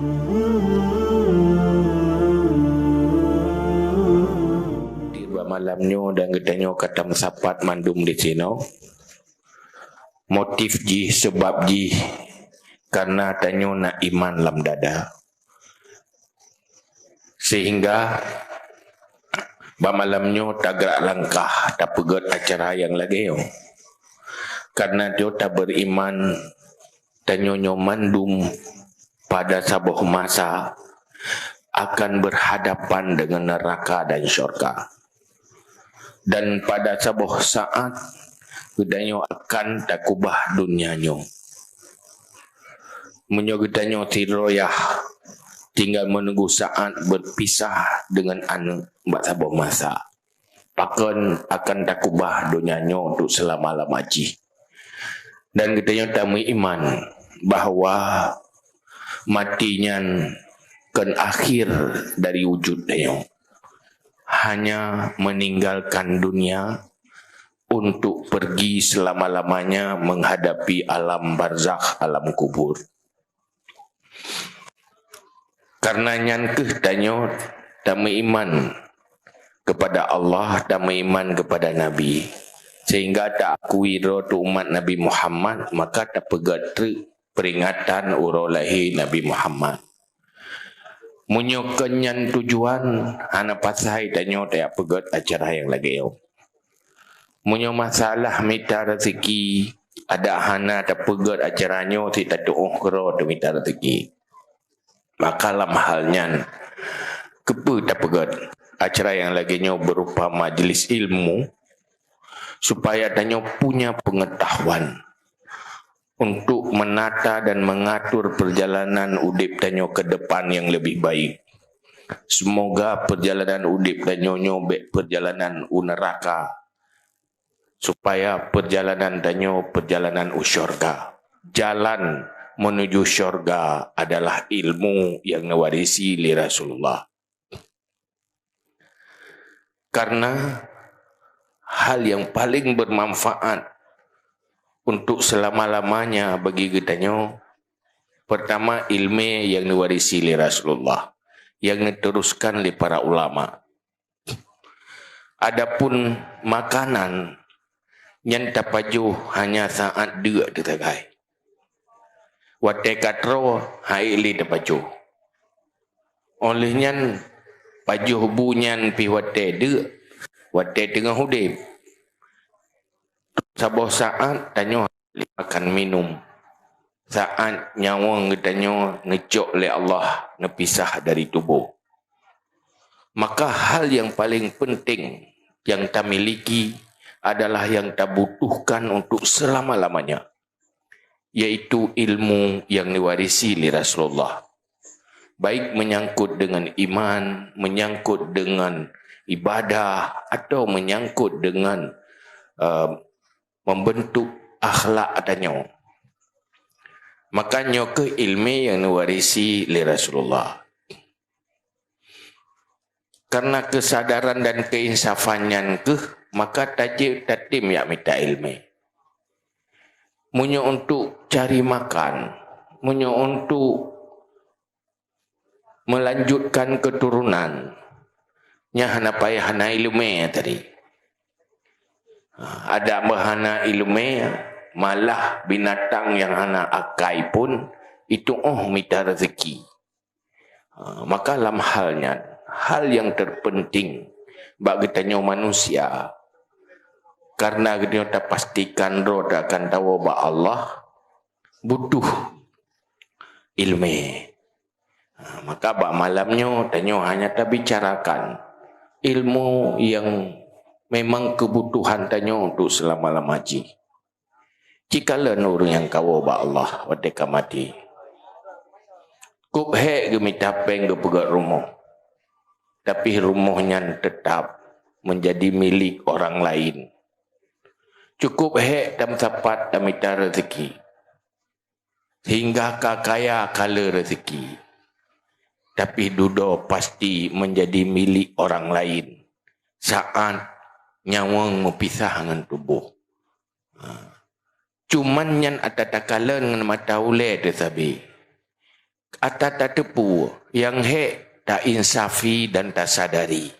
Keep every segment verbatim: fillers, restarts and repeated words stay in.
Di bak malam nyoe dan geutanyoe ka tameusapat mandum di sinoe. Motif jih, seubab jih, karena tanyoe na iman lam dada. Sehingga bak malam nyoe tagrak langkah tapeugét acara nyang lagée nyoe. Karena nyoe taberiman, tanyoe nyoe mandum pada saboh masa akan berhadapan dengan neraka dan syurga. Dan pada saboh saat, geutanyoe akan takubah dunia nyoe. Meunyoe geutanyoe sidroe yah tinggal menunggu saat berpisah dengan aneuk bak saboh masa, pakon akan takubah dunia nyoe untuk selama-lama jih. Dan geutanyoe tameuiman bahwa maté nyan kon akhir dari wujud tanyoe. Hanya meninggalkan dunia untuk pergi selama-lamanya menghadapi alam barzakh, alam kubur. Karena nyan kheueh tanyoe tameuiman kepada Allah, tameuiman kepada Nabi, sehingga taakui droe teuh umat Nabi Muhammad, maka tapeugét treuk peringatan uroe lahé Nabi Muhammad. Meunyoe kon nyan tujuan, hana pasai tanyoe tajak peugét acara nyang lagée nyoe. Meunyoe masalah mita raseuki, adak hana tapeugét acara nyoe sit tatuoh keudroe teumita raseuki. Maka lam hal nyan, keupeue tapeugét acara nyang lagée nyoe berupa majlis ilmu, supaya tanyoe punya pengetahuan untuk menata dan mengatur perjalanan udeb tanyoe ke depan yang lebih baik. Semoga perjalanan udeb tanyoe nyoe bék perjalanan u neraka, supaya perjalanan tanyoe perjalanan u syurga. Jalan menuju syurga adalah ilmu yang neuwarisi lé Rasulullah. Karena hal yang paling bermanfaat untuk selama-lamanya bagi geutanyoe, pertama, ilmu yang neuwarisi lé Rasulullah, yang neuteruskan lé para ulama. Adapun makanan, nyan tapajoh hanya saat deuk teuh sagai. Watée ka troe, han ék lé tapajoh. Óh lheueh nyan, pajoh bu nyan pih watée deuk, watée teungoh udeb. Saboh saat tanyoe makan minum, saat nyawöng geutanyoe neucok lé Allah neupisah dari tuboh. Maka hal yang paling penting yang tamiliki adalah yang tabutuhkan untuk selama-lamanya, yaitu ilmu yang diwarisi lé Rasulullah. Baik menyangkut dengan iman, menyangkut dengan ibadah, atau menyangkut dengan, eh, membentuk akhlak tanyoe. Maka nyoe kheueh ilmu yang diwarisi lé Rasulullah. Karena kesadaran dan keinsafan nyan kheueh, maka tajeuet tatem jak mita ilmu. Meunyoe untuk cari makan, meunyoe untuk melanjutkan keturunan, nyan hana payah hana iéleumé tadi. Ha, adak meuhana iéleumé, malah binatang nyang hana akai pun itu'oh mita raseuki. Ha, maka lam hal nyan, hal nyang terpenting bak geutanyoe manusia, karena geutanyoe tapastikan droe akan tawoe bak Allah, butuh iéleumé. Ha, maka bak malam nyoe tanyoe hanya tabicarakan ilmu nyang memang keubutuhan tanyoe untuk seulama-lama jih. Cikalon ureuëng nyang kawoe bak Allah watée ka maté. Kôb hék geumita péng geupeugét rumoh, tapi rumoh nyan teutap meunjadi milék ureuëng laén. Cukup hék tameusapat tamita raseuki, sehingga ka kaya ka le raseuki, tapi dudoe pasti meunjadi milék ureuëng laén saát nyawöng meupisah ngon tuboh. Ha. Cuman nyan ata takalon ngon mata ulée teuh sabe. ata tateupeue, nyang hék tainsafi dan tasadari.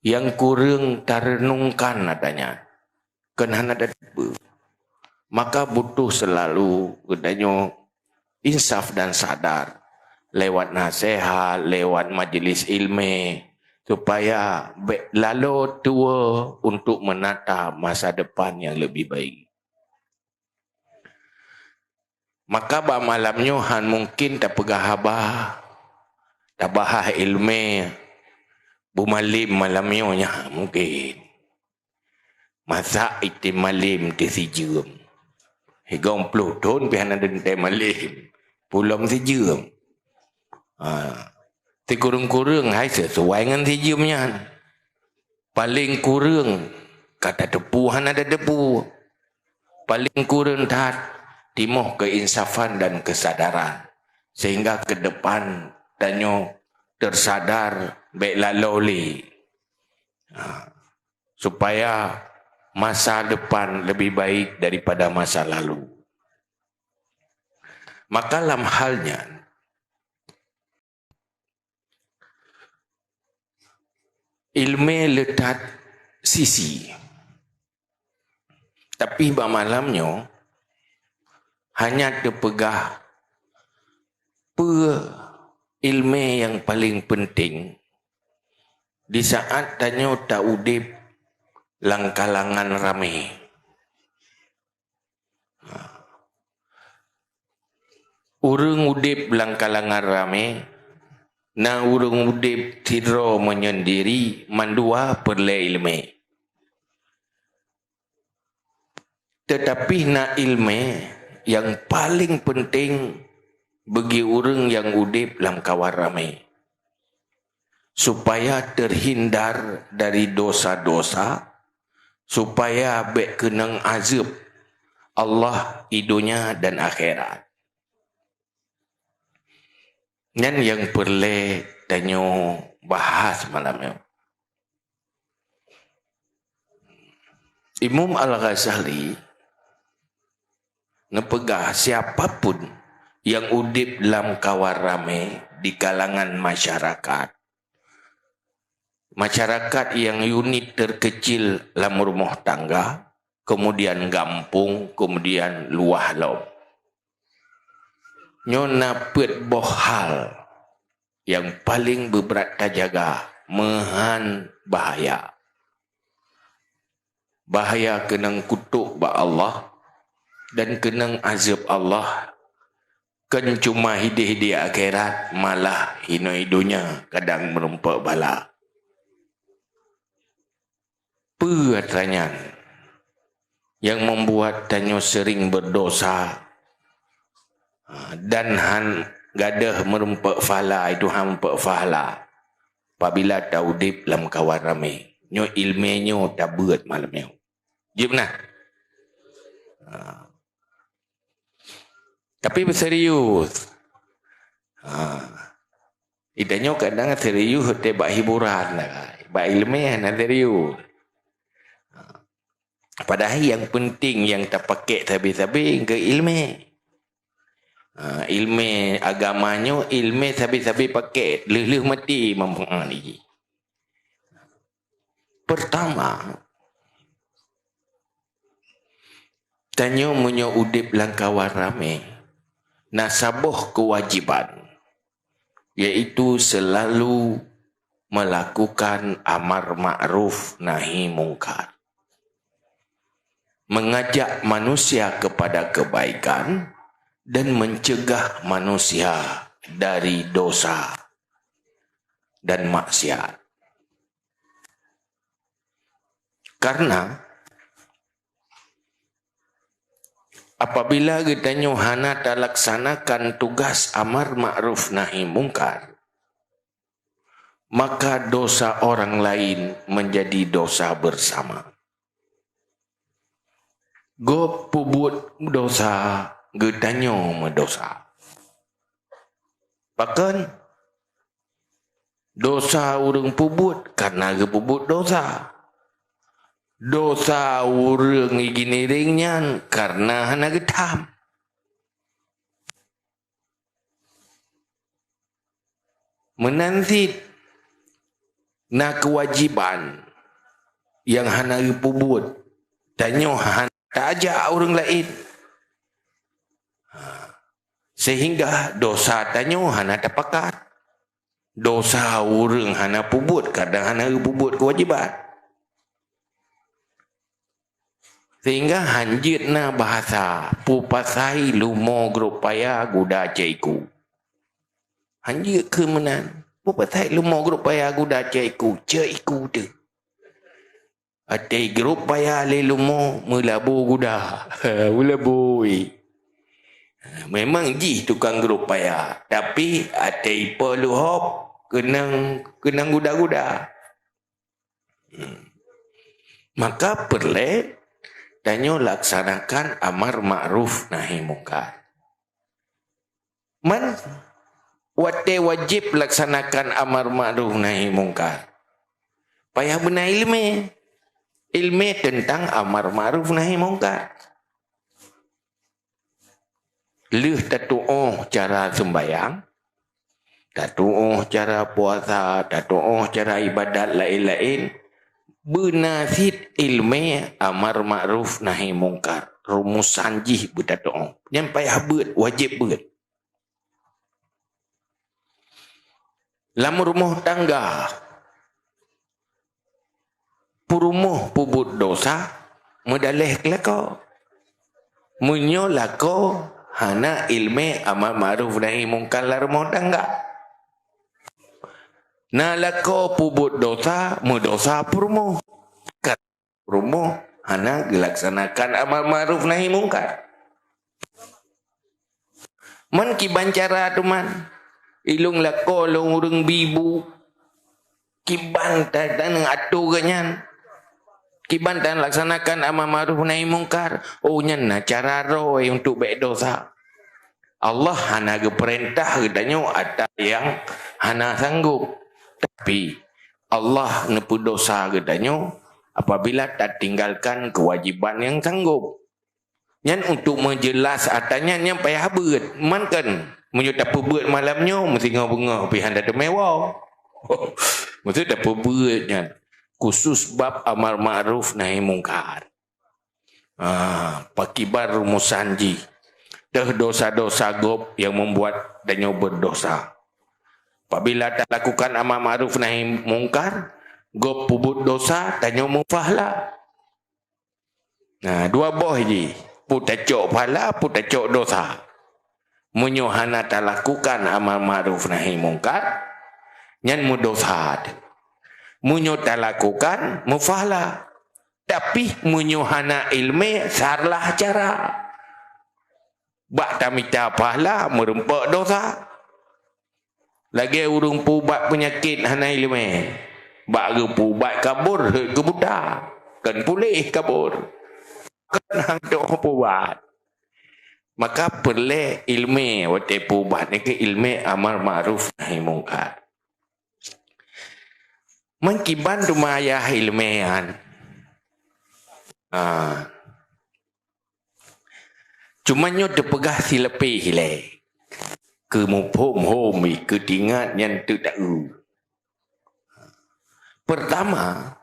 Nyang kureueng tareunungkan ata nyan. Kon hana tateupeue. Maka butuh seulalu geutanyoe insaf dan sadar lewat naseuhat, lewat majlis ilmé, supaya bèk lalo tuwoe untuk menata masa depan nyang leubeh baik. Maka bak malam nyoe hán mungken tapeugah haba, tabahas ilmé beumalem malam nyoe, nyan hán mungken. Masak item malem teuh sijeuem. Sigom ploh thon pih hana teuntèe malem, pulom sijeuem. Ha. Sikureueng-kureueng hai sisuai ngon sijeuem nyan. Paleng kureueng ka tateupeue hana tateupeue. Paleng kureueng that timoh keuinsafan dan keusadaran, sehingga keu depan tanyoe teusadar bèk lalo lé. Ha, supaya masa depan lebih baik daripada masa lalu. Maka lam hal nyan, ilmé le that sisi. Tapi bak malam nyoe, hanya teupeugah peue ilmé nyang paleng peunteng di saat tanyoe taudép lam kalangan ramé. Ureuëng udép lam kalangan ramé, na ureuëng udép sidroe meunyeundiri, mandua peureulée iéleumé. Teutapi na iéleumé nyang paleng peunteng bagi ureuëng nyang udép lam kawan ramé, supaya teuhindar dari dosa-dosa, supaya bék keunong azeueb Allah i donya dan akhirat. Nyan nyang peureulée tanyoe bahas malam nyoe. Imam Al-Ghazali neupeugah, siapa pun nyang udép lam kawan ramé di kalangan masyarakat, masyarakat nyang unit terkecil lam rumoh tangga, kemudian gampông, kemudian luwah lom. Nyoe na peuet boh hal nyang paleng beubrat tajaga, meuhan bahaya. Bahaya keunong kutok bak Allah dan keunong azeueb Allah, kon cuma hideh-hideh akhirat, malah inoe donya kadang meurumpok bala. Peue atra nyan nyang membuat tanyoe sering berdosa, ha, dan han gadôh meurumpok pahala, itu han meurumpok pahala apabila taudép lam kawan ramé? Nyoe iéleumé nyoe tabeuet malam nyoe. Jeuet na? Ha. Tapi beuserius. Ha. Itanyoe kadang serius watée bak hiburan lah, bak iéleumé hana serius. Ha. Padahai nyang peunteng nyang tapakék sabe-sabe keu iéleumé. Ha, iéleumé agama nyoe, iéleumé sabe-sabe pakék, lheueh-lheueh maté mampu lagi. Pertama, tanyoe meunyoe udép lam kawan ramé, na saboh keuwajéban, yaitu seulalu melakukan amar ma'ruf nahi mungkar, mengajak manusia kepada kebaikan, dan mencegah manusia dari dosa dan maksiat. Karena apabila geutanyoe hana talaksanakan tugas amar ma'ruf nahi mungkar, maka dosa orang lain menjadi dosa bersama. Gob peubuet dosa, geutanyoe meudosa. Pakon? Dosa ureuëng peubuet karena geupeubuet dosa. Dosa ureuëng i Giniring nyan karena hana geutham. Meunan cit na keuwajéban nyang hana geupeubuet, tanyoe hana taajak ureuëng laén. Ha. Sehingga dosa tanyoe hana tapakat. Dosa ureuëng hana peubuet, kadang hana geupeubuet keuwajéban. Sehingga hanjeuet na bahasa, "Peue pasai leumo grob paya guda ceuiku." Hanjeuet kheun meunan. "Peue pasai leumo grob paya guda ceuiku, ceuiku teuh." Até grob paya lé leumo meulabô guda. Meulabôi. Memang jih tukang grob paya, tapi até ipo leuhop keunong, keunong guda-guda. Hmm. Maka peureulée tanyoe laksanakan amar ma'ruf nahi mungkar. Man watée wajéb laksanakan amar ma'ruf nahi mungkar, payah beuna iéleumé. Iéleumé teuntang amar ma'ruf nahi mungkar. Lheueh tatuoh cara seumbayang, tatuoh cara puasa, tatuoh cara ibadat laén-laén, beuna cit iéleumé amar ma'ruf nahi mungkar. Rumusan jih beutatuoh. Nyan payah beuet, wajéb beuet. Lam rumoh tangga, peurumoh peubuet dosa, meudaleh keu lakoe. Meunyoe lakoe hana iéleumé amar ma'ruf nahi mungkar lam rumoh tangga, na lakoe peubuet dosa, meudosa peurumoh. Rumoh hana geulaksanakan amar ma'ruf nahi mungkar. Man kiban cara teuma, ilong lakoe lôn ureuëng bi bu, kiban ta-, taneueng atô geuh nyan, kiban talaksanakan amar ma'ruf nahi mungkar. Oh, nyan na cara roe untuk bék dosa. Allah hana geupeurintah geutanyoe atra nyang hana sanggob. Tapi, Allah neupeudosa geutanyoe apabila tatinggalkan keuwajéban nyang sanggob. Nyan untuk meujeulaih atra nyan, nyan payah beuet. Man kan, meunyoe tapeubeuet malam nyoe, meusingoh beungoh pih hana teumé woe. Maksud tapeubeuet nyan, khusus bab amar ma'ruf nahi mungkar. Ah, pakiban rumusan jih. Teuh dosa-dosa gob nyang membuat tanyoe berdosa. Apabila talakukan amar ma'ruf nahi mungkar, gob peubuet dosa, tanyoe meupahala. Nah, dua boh jih. Peue tacok pahala, peue tacok dosa. Meunyoe hana talakukan amar ma'ruf nahi mungkar, nyan meudosa teuh. Meunyoe talakukan, meupahala. Tapi meunyoe hana iéleumé, salah cara. Bak tamita pahala, meureumpok dosa. Lagée ureuëng peuubat peunyakét hana iéleumé. Bak geupeuubat kabor, heuet geubuta. Kon puléh kabor. Kon han teuoh peuubat. Maka peureulée iéleumé watée peuubat nyan keuh iéleumé amar ma'ruf nahi mungkar. Man kiban teuma ayah iéleumé nyan. Ah. Cuma nyoe teupeugah silapéh ilée. Keu muphom-hom, keu tingat nyan teuk taeu. Pertama,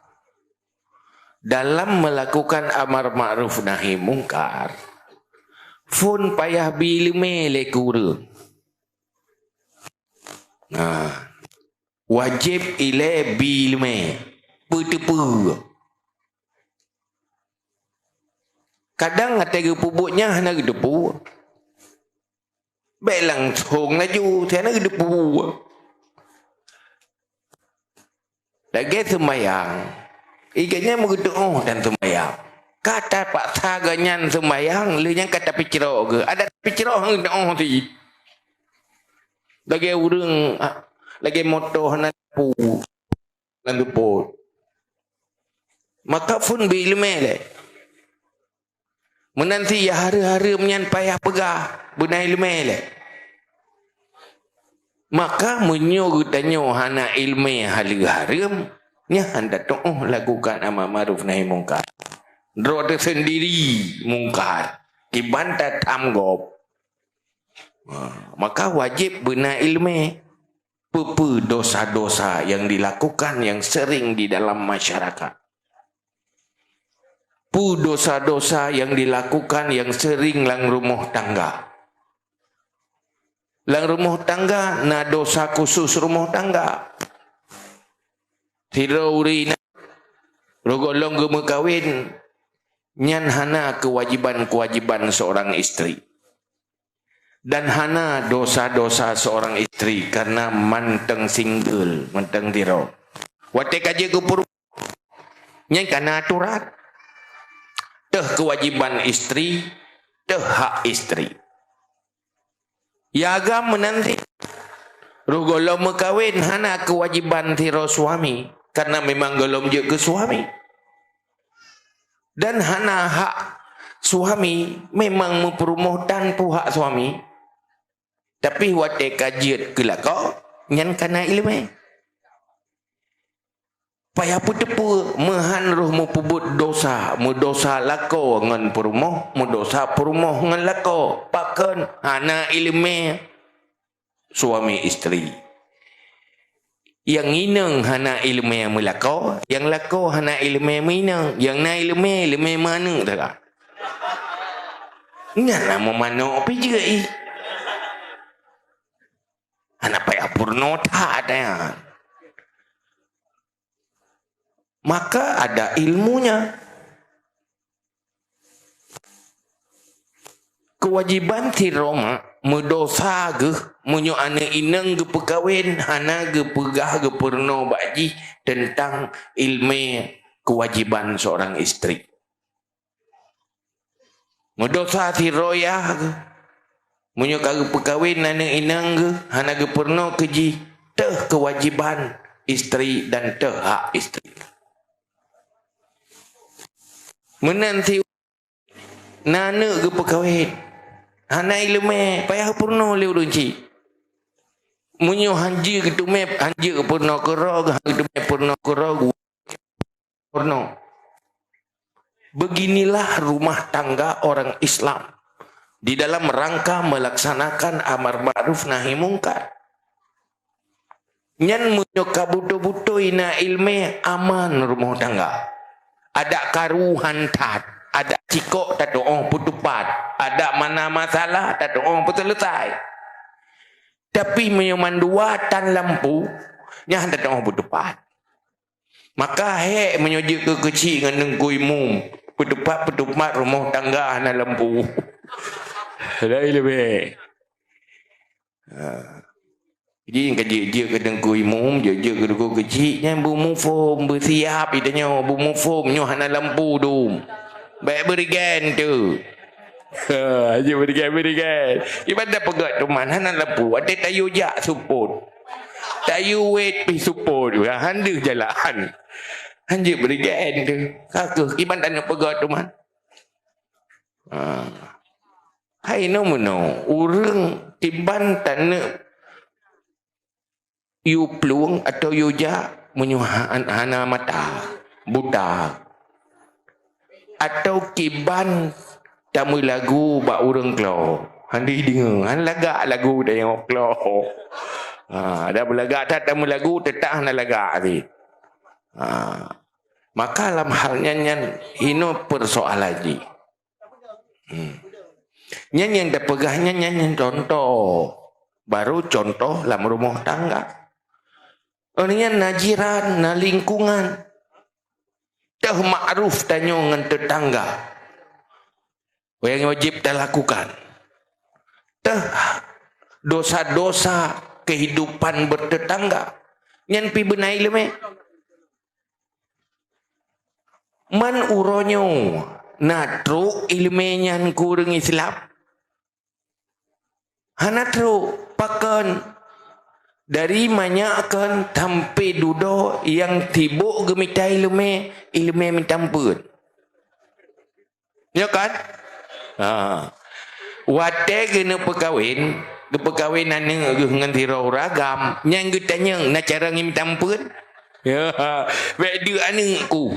dalam melakukan amar ma'ruf nahi mungkar, phon payah bi iéleumé lé keu ureuëng. Nah, wajéb ilée bi iéleumé, peuteupeue. Kadang watée geupeubuet nyan hana geuteupeue. Bék langsong laju, hana geuteupeue. Lagée seumbayang. Ié nyan meugeuteuoh dan seumbayang. Ka tapaksa geuh nyan seumbayang, lheueh nyan ka tapicrok geuh. Adak tapicrok han geuteuoh cit. Lagée ureuëng, ah, lagée moto hana lampu, hana geupot. Maka phon bi iéleumé lé. Meunan cit nyang hareuem-hareuem nyan payah peugah, beuna iéleumé lé. Maka meunyoe geutanyoe hana iéleumé hareuem-hareuem, nyan hana teuoh lakukan amar ma'ruf nahi mungkar. Droe teuh seundiri mungkar, kiban tatham gob. Ha, maka wajéb beuna iéleumé. Peue-peue dosa-dosa yang dilakukan yang sering di dalam masyarakat? Peue dosa-dosa yang dilakukan yang sering lam rumoh tangga? Lam rumoh tangga na dosa khusus rumoh tangga. Sidroe ureueng inong, roh gohlom geumeukawen, nyan hana keuwajiban-keuwajiban seorang istri. Dan hana dosa-dosa seorang istri karena mantong single, mantong sidroe. Watée ka jeuet keu peurumoh, nyan ka na aturan. Teuh keuwajiban istri, teuh hak istri. Ya agam meunan cit. Roh gohlom meukawen hana keuwajiban sidroe suami, karena memang gohlom jeuet keu suami. Dan hana hak suami, memang meupeurumoh tan peue hak suami, tapi watée ka jeuet keu lakoe, nyan ka na iéleumé. Payah peuteupeue meuhan roh meupeubuet dosa, meudosa lakoe ngon peurumoh, meudosa peurumoh ngon lakoe. Pakon? Hana iéleumé suami istri. Nyang inong hana iéleumé meulakoe, nyang lakoe hana iéleumé meuinong, nyang na iéleumé, iéleumé meuaneuk sagai. Nyan na meumanok pih jeuet ih. Hana payah peurunoe that nyan. Maka ada ilmunya. Keuwajiban sidroe mak meudosa geuh meunyoe aneuk inong geupeukawen hana geupeugah geupeurunoe bak jih teuntang iéleumé keuwajiban seorang istri. Meudosa sidroe yah geuh meunyoe ka geupeukawen aneuk inong geuh hana geupeurunoe keu jih teuh keuwajiban istri dan teuh hak istri. Meunan si na aneuk geupeukawen, hana iéleumé, payah peurunoe lé ureueng chik. Meunyoe hanjeuet geuteumé, hanjeuet peurunoe keudroe, hanjeuet geuteumé peurunoe keudroe, peurunoe. Beginilah rumah tangga orang Islam di dalam rangka melaksanakan amar ma'ruf nahi mungkar. Nyan meunyoe ka beutôi-beutôi na iéleumé, aman rumoh tangga. Adak karu han that, adak cikok tatuoh peutupat, adak mana masalah tatuoh peuseuleusai. Tapi meunyoe mandua tan lampu, nyan tatuoh peutupat. Maka hék meunyoe jeuet keu keuchik ngon Teungku Imum, peutupat-peutupat rumoh tangga hana lampu. Hana iéleumé. Ha. Jadi ka jeuet-jeuet keu Teungku Imum, jeuet-jeuet keu Teungku Keuchik, nyan beumuphom, beusiab geutanyoe, beumuphom nyoe hana lampu dum. Bèk beurigen tu. Ha, jeuet beurigen, beurigen. Iban tapeugah teuma hana lampu, watèe tayue jak seupôt. Tayue wèt pih seupôt, han deuh jalan. Hanjeuet beurigen tu. Ka keuh, iban taneuk peugah teuma. Ha. Hai nyoe meunoe, ureueng kiban taneuk yue plueng atawa yue jak meunyoe ha-, hana mata, buta. Atawa kiban tameulagu bak ureueng klo, han deuh deungoe, han lagak lagu tanyoe klo. Ha, dan beulagak that tameulagu, teutap hana lagak cit. Ha. Maka lam hal nyan, nyan hinoe peusoalan jih. Hmm. Nyan nyang tapeugah nyan, nyan, nyan contoh. Baru contoh lam rumoh tangga. Ureueng nyan na jiran, na lingkungan. Teuh ma'ruf tanyoe ngon teutangga. Nyang wajéb talakukan. Teuh dosa-dosa kehidupan bertetangga. Nyan pih beuna iéleumé. Man uroe nyoe na trok iéleumé nyan keu ureueng Islam? Hana trok. Pakon? Dari manyak kon sampoe dudoe nyang sibok geumita iéleumé, iéleumé mita ampeuen. Nyo kan? Ha. Watèe geuneuk peukawen, geupeukawen aneuk geuh ngon sidroe ureueng agam, nyan geutanyong, "Na carông mita ampeuen?" Ya, bèk deuk aneuk ku.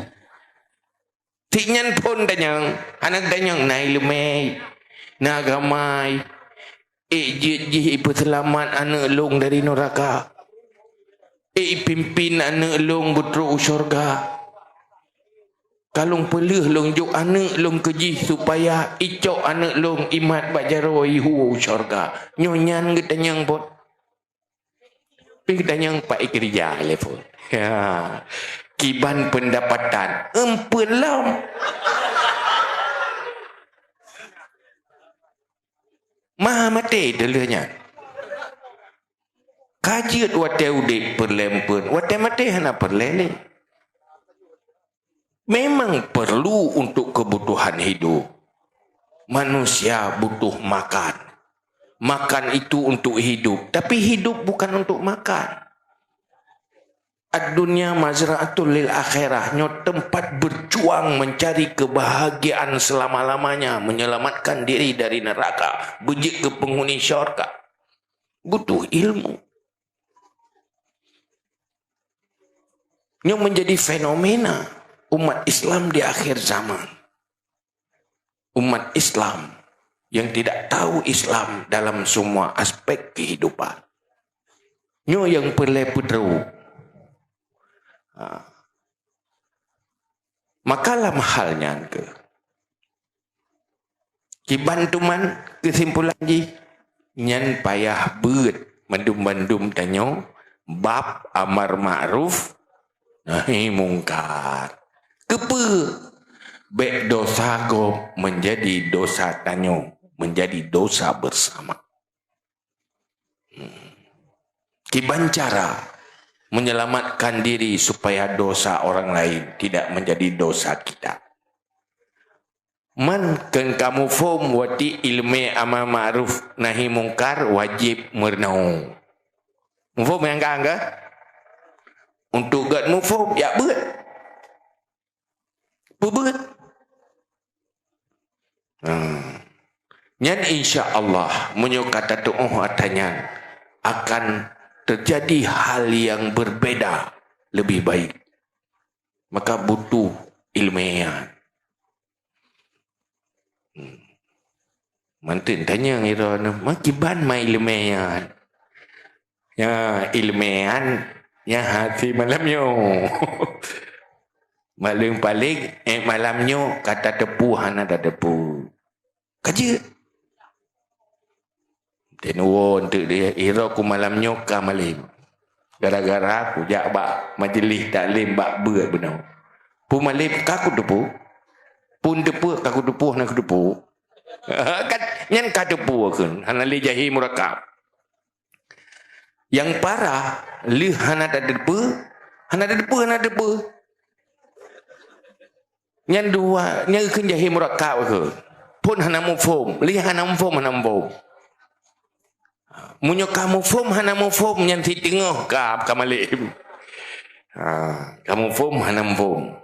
Cit nyan phon tanyong, hana geutanyong, "Na iéleumé, na agama, ék jeuet jih ipeuseulamat aneuk lôn dari nuraka?" Eh, pimpin aneuk lôn beutrok u syurga. Ka lôn peuleueh lôn jok aneuk lôn keu jih supaya icok aneuk lôn imat bak jaroe ihu u syurga. Nyoe nyan geutanyong buet. Pi geutanyong Pak Ikrija telepon. Ya. Kiban pendapatan. Eumpeuen lom. Maha maté deuh lheueh nyan. Ka jeuet watée udeb peureulée eumpeuen, watée maté hana peureulée lé. Memang perlu untuk kebutuhan hidup. Manusia butuh makan. Makan itu untuk hidup, tapi hidup bukan untuk makan. Ad-dunya mazra'atul lil akhirah, nyoe tempat berjuang mencari kebahagiaan selama-lamanya, menyelamatkan diri dari neraka, beujeuet keu penghuni syurga. Butuh ilmu. Nyoe menjadi fenomena umat Islam di akhir zaman. Umat Islam yang tidak tahu Islam dalam semua aspek kehidupan. Nyoe nyang peureulée peutrok. Ha. Maka lam hal nyan keuh, kiban teuma keusimpulan jih, nyan payah beuet mandum-mandum tanyoe bab amar ma'ruf nahi mungkar. Keupeue? Bék dosa gob menjadi dosa tanyoe, menjadi dosa bersama. Hmm. Kiban cara menyelamatkan diri supaya dosa orang lain tidak menjadi dosa kita. Man keu kamuphom watée iéleumé amar ma'ruf nahi mungkar wajéb meurunoe. Muphom nyang ka, ka? Untuk gét muphom, jak beuet. Peubeuet. Nah, nyan insya Allah, meunyoe ka tatuoh atra nyan, akan terjadi hal yang berbeda, lebih baik. Maka butuh iéleumé nyan. Hmm. Mantong tanyong droeneuh, "Ma kiban ma iéleumé nyan?" Ya, iéleumé nyan, nyan hase malam nyoe. Paléng-paléng, eh, malam nyoe ka tateupeue hana tateupeue. Ka jeuet. Teunuwoe teuk dia, "Ira ku malam nyoe ka malém. Gara-gara kujak bak majeuléh taklim bak beuet bunoe. Peue malém ka kuteupeue. Peue teupeue ka kuteupeue, hana kuteupeue." Kan nyan ka teupeue kheun, hana lé jahé murakab. Nyang parah, lheueh hana tateupeue, hana tateupeue, hana tateupeue. Nyan dua, nyan kheun jahé murakab kheun. Phon hana muphom, lheueh hana muphom, hana muphom. Meunyoe ka muphom, hana muphom, nyan siteungoh ka, ka malém. Ha, ka muphom, hana muphom.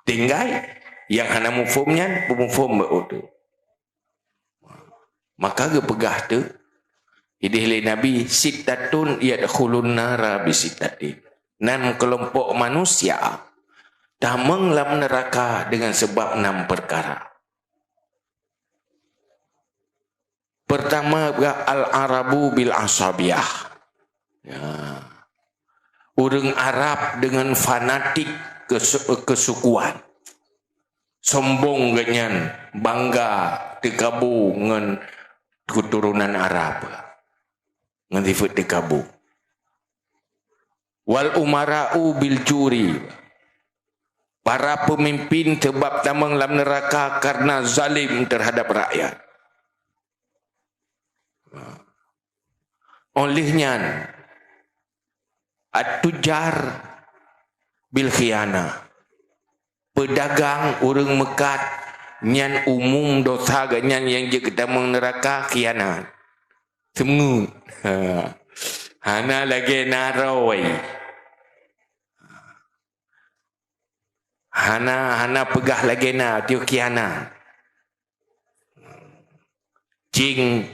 Tinggai, nyang hana muphom nyan, beumuphom bak uteuk. Maka geupeugah teuk, idéh lé Nabi, "Sittatun yadkhulun nara bisittatin." Enam kelompok manusia tamong lam neuraka dengan sebab enam perkara. Pertama, al-Arabu bil asabiyah. Ya. Ureuëng Arab dengan fanatik kesu-, kesukuan. Sombong geuhnyan, bangga, teukabu ngon keuturonan Arab. Ngon sifeuet teukabu. Wal umara'u bil juri. Para peumimpin teubab tamong lam neuraka kareuna zalim teuhadab rakyat. Óh lheueh nyan, at-tujar bil khianah. Peudagang ureuëng meukat nyan umum dosa geuhnyan nyang jeuet keu tamong neuraka khianat. Seumeungeut. Ha. Hana lagée na roe. Hana, hana peugah lagée na, teuh khianat. Céng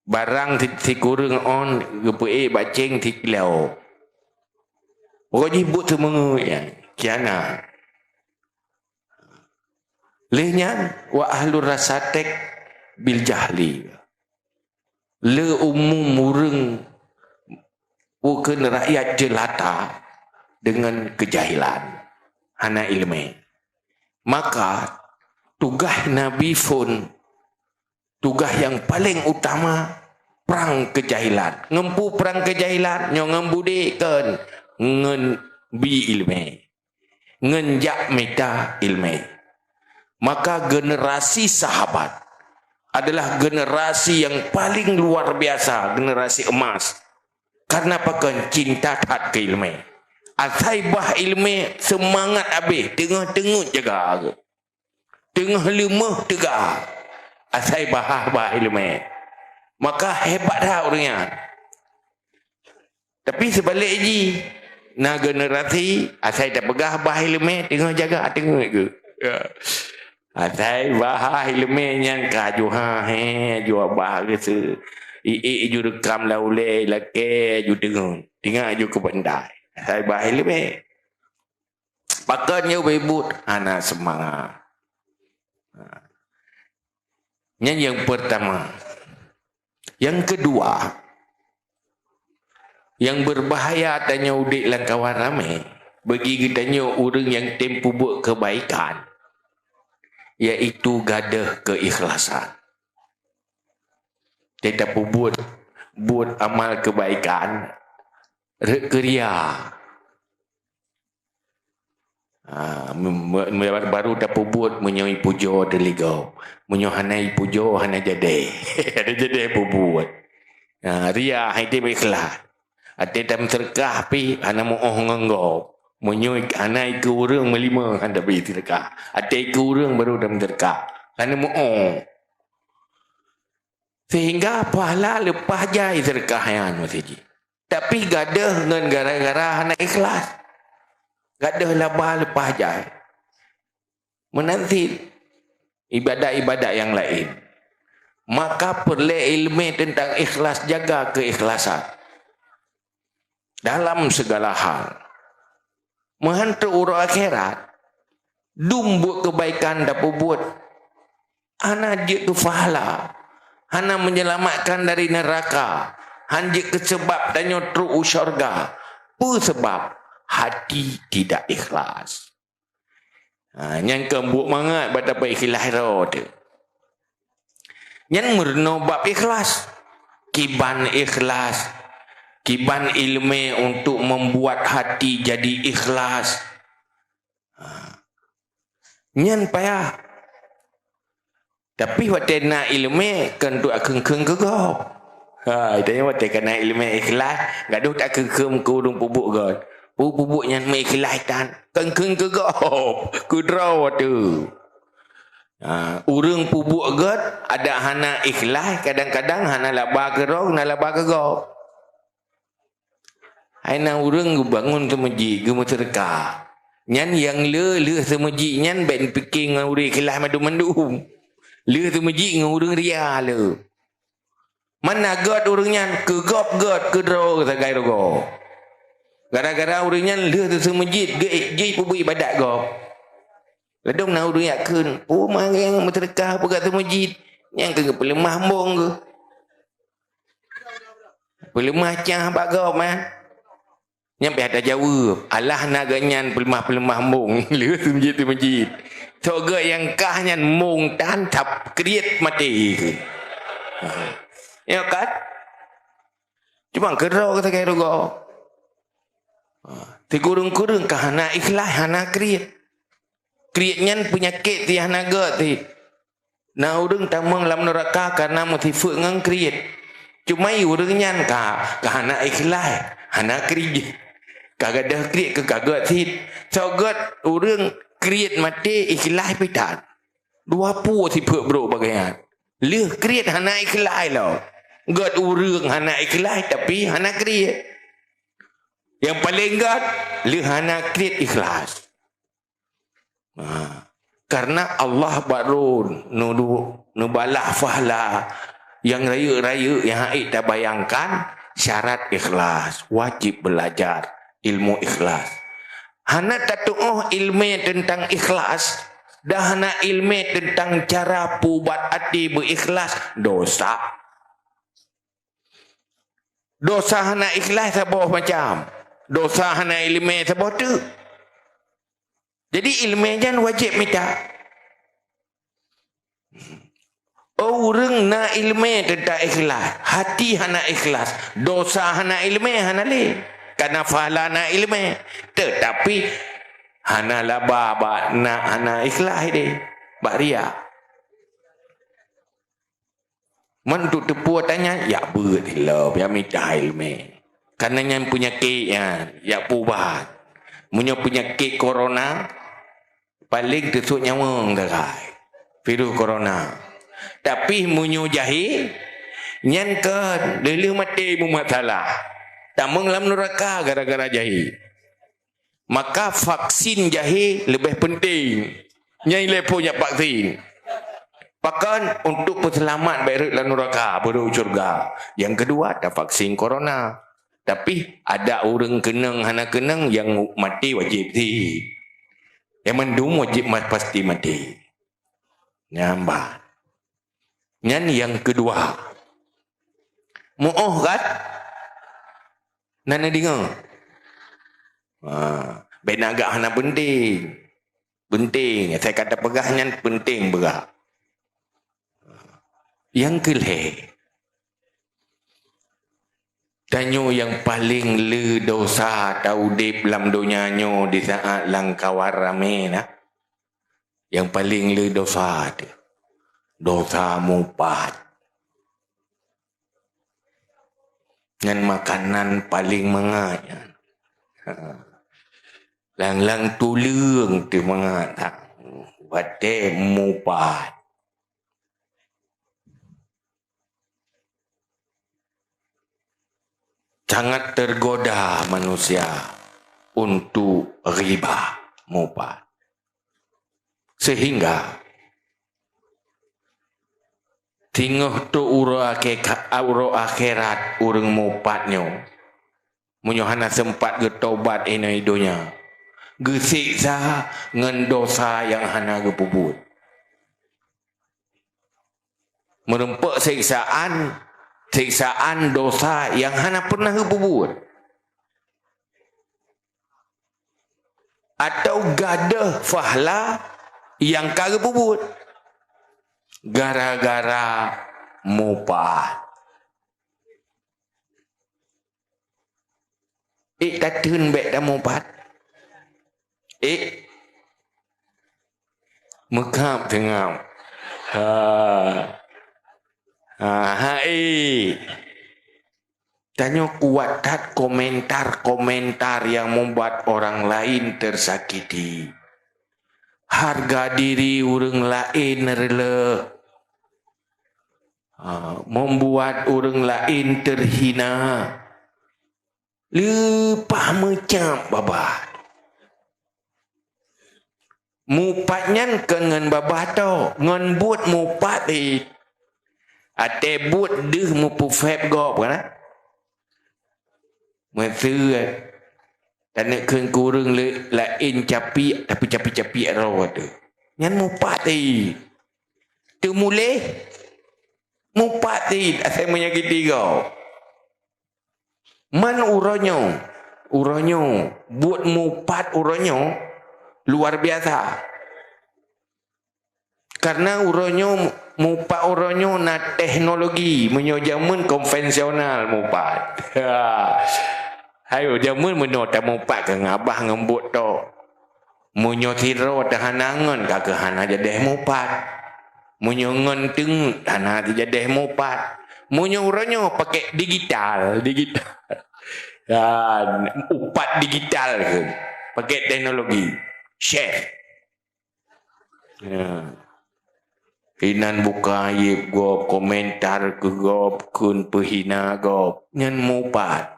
barang si-, sikureueng ôn geupeuék bak céng sikilo. Pokok jih buet seumeungeut nyan, khianat. Lheueh nyan, wa ahlur rasatek bil jahli. Le umum ureuëng Bukan rakyat jelata dengan kejahilan, hana ilmu. Maka tugaih Nabi phon, tugaih nyang paling utama, prang kejahilan. Ngon peue prang kejahilan? Nyoe ngon budek kon, ngon bi ilmu, ngon jak mita ilmu. Maka generasi sahabat adalah generasi yang paling luar biasa, generasi emas. Karena pakon? Cinta that keu ilmu. Asai bah ilmu, semangat habéh, teungoh teungeut jaga. Teungoh leumoh teuga. Asai bah, bah ilmu. Maka hebat that ureuëng nyan. Tapi seubalek jih, na generasi asai tapeugah bah ilmu, teungoh jaga, teungeut geuh. Ya. Asai bah ilmu nyan ka ju ha he, ju bah geuh se. Iék ju reukam lam ulée, lakée ju teungeut. Teungoh ju keu pandai. Asai bah ilmu. Pakon nyoe beubuet? Hana seumangat. Ha. Nyan nyang peurtama. Nyang keudua, nyang beurbahaya tanyoe udeb lam kawan ramé, bagi geutanyoe ureuëng nyang tem peubuet keubaikan, yaitu gadôh keuikhlasan. Teutab peubuet, buet amal keubaikan, rot keu ria. Ha, me-, me-, me-, baru tapeubuet meunyoe ipujoe teuh lé gob. Meunyoe hana ipujoe, hana jadi. Hana jadi peubuet. Ha, ria, hai teuh ikhlas. Até tameuseudeukah pih hana meuoh ngon gob. Meunyoe hana ikeu ureuëng meulimong, hana tabri seudeukah. Até ikeu ureuëng baru tameuseudeukah. Hana meuoh. Sehingga pahala leupah jai seudeukah nyan meuseujid. Tapi gadôh ngon gara-gara hana ikhlas. Gadôh laba leupah jai. Meunan cit ibadat-ibadat nyang laén. Maka peureulée ilmu teuntang ikhlas, jaga keuikhlasan dalam segala hal. Meuhan trok uroe akhirat, dum buet keubaikan tapeubuet, hana jeuet keu pahala, hana menyelamatkan dari neraka, han jeuet keu seubab tanyoe trok u syeuruga. Peue seubab? Hati tidak ikhlas. Ha, nyan kon buet mangat bak tapeuikhlas droe teuh. Nyan meurunoe bab ikhlas. Kiban ikhlas, kiban ilmu untuk membuat hati jadi ikhlas. Ha. Nyan payah. Tapi watée na ilmu, kon trok takheun-kheun keu gob. Ha, tanyoe watée ka na ilmu ikhlas, gadôh takheun-kheun keu ureuëng peubuet gét. Peue peubuet nyan meuikhlas tan, kheun-kheun keu gob, keu droe teuh. Ha, ureuëng peubuet gét, adak hana ikhlas, kadang-kadang hana laba keu droe, na laba keu gob. Hai na ureuëng geubangon seumeujid, geumeuseudeukah. Nyan nyang le lheueh seumeujid nyan bék pike ngon ureuëng ikhlas mandum-mandum. Lheueh seumeujid ngon ureuëng ria le. Mana gét ureuëng nyan, keu gob gét, keu droe sagai rugoe. Gara-gara ureuëng nyan lheueh seumeujid geuék jih peubuet ibadat gob. Ladôm na ureuëng jak kheun, "Oh, mari meuseudeukah peugah seumeujid." Nyang keu peuleumah embong geuh. Peuleumah cah bak gob, eh. Nyan pih ata jaweueb. Alah na geuh nyan peuleumah-peuleumah embong. Lheueh seumeujid-seumeujid. Sok geuh nyang kah nyan mong tan tap kriet maté. Ya kan? Cuma keudroe sagai rugoe. Ha, sikureueng-kureueng ka hana ikhlas, hana kriet. Kriet nyan peunyakét ti hana gét ti. Na ureuëng tamong lam neuraka kareuna meusifeuet ngon kriet. Cuma ureuëng nyan ka, ka hana ikhlas, hana kriet. Ka gadôh kriet keu ka gét cit. Soe gét ureuëng kriet maté ikhlas pih that. Dua peue sifeuet brok bagaih nyan. Lheueh kriet hana ikhlas lom. Gét ureuëng hana ikhlas tapi hana kriet. Nyang paleng gét lheueh hana kriet ikhlas. Ha. Karena Allah baru nu-, nubalah pahala nyang rayeuk-rayeuk nyang hana tabayangkan, syarat ikhlas, wajib belajar ilmu ikhlas. Hana tatuoh ilmu tentang ikhlas, dan hana ilmu tentang cara peuubat até beuikhlas, dosa. Dosa hana ikhlas saboh macam. Dosa hana ileumé saboh teuk. Jadi ileumé nyan wajéb mita. Oh, ureuëng na ileumé teuntang ikhlas, hati hana ikhlas, dosa hana ileumé hana lé. Karena pahala na ileumé, teutapi hana laba bak na hana ikhlas deh, bak riak. Meunyoe teupeu tanya, yak beuet ilom, yak mita ileumé. Karena nyan peunyakét nyan, yak peuubat. Meunyoe peunyakét corona, paléng teusok nyawöng sagai. Virus corona. Tapi meunyoe jahé, nyan kon lheueh-lheueh maté mumat salah. Tamong lam nuraka gara-gara jahé. Maka vaksin jahé leubeh penting. Nyang ilée phon nyak vaksin. Pakon? Untuk peuseulamat bék rhot lam nuraka, beurhot syeuruga. Nyang keudua, tavaksin corona. Tapi, ada ureuëng keunong hana keunong, nyang maté wajéb sih. Nyang mandum wajéb ma-, pasti maté. Nyan ban. Nyan nyang keudua. Muoh gat? Na neudeungoe? Ha, bék na agak hana penting. Penting. Saya kata peugah nyan penting peugah. Nyang keulhée. Tanyoe nyang paleng le dosa taudeb lam donya nyoe di saat lam kawan ramé na. Nyang paleng le dosa teuh, dosa mupat. Ngon makanan paleng mangat nyan. Ha. Lang-lang tuleueng teuh mangat that. Watée mupat. Sangat tergoda manusia untuk riba, mupat. Sehingga singoh trok uroe akhé-, uroe akhirat ureuëng mupat nyoe, meunyoe hana seumpat geutobat inoe donya, geuseksa ngon dosa nyang hana geupeubuet. Meurumpok siksaan, siksaan dosa nyang hana pernah geupeubuet. Atau gadôh pahala nyang ka geupeubuet. Gara-gara mupat. Ék tateun bék tamupat. Ék. Meukab teungab. Ha. Ha, ha, ék. Tanyoe kuat that komentar-komentar nyang membuat orang lain tersakiti. Harga diri ureuëng laén reuleueh. Ha, membuat ureuëng laén terhina. Leupah meucab babah. Mupat nyan kon ngon babah tok, ngon buet mupat cit. Até buet deuh meupeufeb gob kan? Meuseu taneuk kheun keu ureuëng le-, laén capiek, tapi capiek-capiek droe teuh. Nyan mupat cit. Teumuléh, mupat cit asai meunyakiti gob. Man uroe nyoe, uroe nyoe, buet mupat uroe nyoe luar biasa. Karena uroe nyoe, mupat uroe nyoe na teknologi, meunyoe jameun konvensional mupat. Ayo, jameun meunoe tamupat keu ngabah ngon buet tok. Meunyoe sidroe teuh hana ngon, ka keuh hana jadeh mupat. Meunyoe ngon teungeut, hana jadeh mupat. Meunyoe uroe nyoe pakai digital, digital. Ya, upat digital keuh. Pakai teknologi. Share. Ya. Inan buka aib gob, komentar keu gob, kheun peuhina gob. Nyan mupat.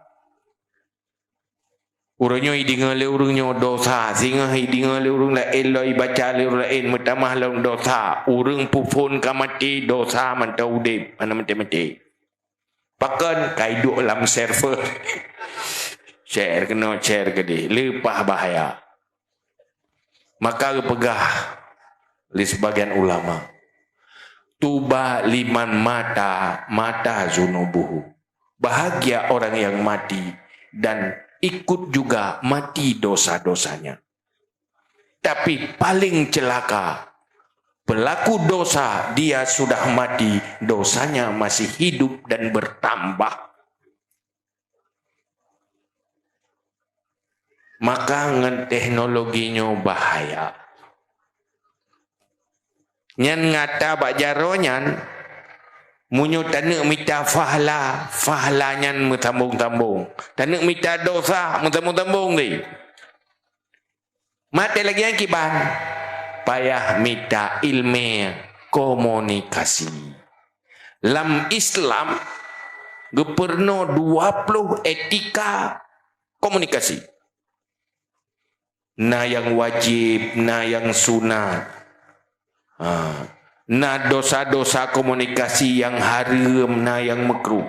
Uroe nyoe ideungoe lé ureuëng nyoe dosa, singoh ideungoe lé ureuëng laén, lom ibaca lé ureuëng laén, meutamah lom dosa. Ureuëng peuphon ka maté, dosa mantong udeb, hana maté-maté. Pakon? Ka iduek lam server. Share keunoe, share keudeh. Leupah bahaya. Maka geupeugah lé sibagian ulama, "Tuba liman mata, mata zunubuhu." Bahagia orang yang mati dan ikut juga mati dosa-dosanya. Tapi paling celaka, pelaku dosa dia sudah mati, dosanya masih hidup dan bertambah. Maka ngon teknologi nyoe bahaya. Nyan nyata bak jaroe nyan, meunyoe taneuk mita fahla, fahla nyan meusambong-sambong. Taneuk mita dosa, meusambong-sambong lé. Maté lagée nyan kiban, payah mita iéleumé komunikasi. Lam Islam, geupeurunoe dua ploh etika komunikasi. Na nyang wajéb, na nyang sunat. Ha. Na dosa-dosa komunikasi nyang hareuem, na nyang meukruh.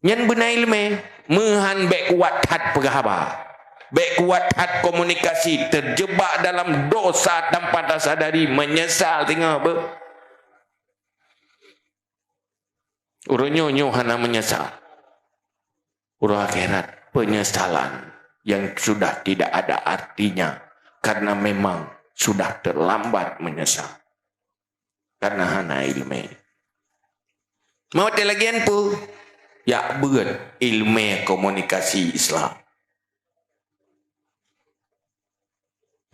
Nyan beuna iéleumé, meuhan bék kuat that peugah haba. Bék kuat that komunikasi, terjebak dalam dosa tanpa tasadari, meunyeusal singoh beuh. Uroe nyoe, nyoe hana meunyeusal. Uroe akhirat, peunyesalan yang sudah tidak ada artinya karena memang sudah terlambat meunyeusal. Karena hana iéleumé. Meuwat lagée nyan peue? Jak beuet iéleumé komunikasi Islam.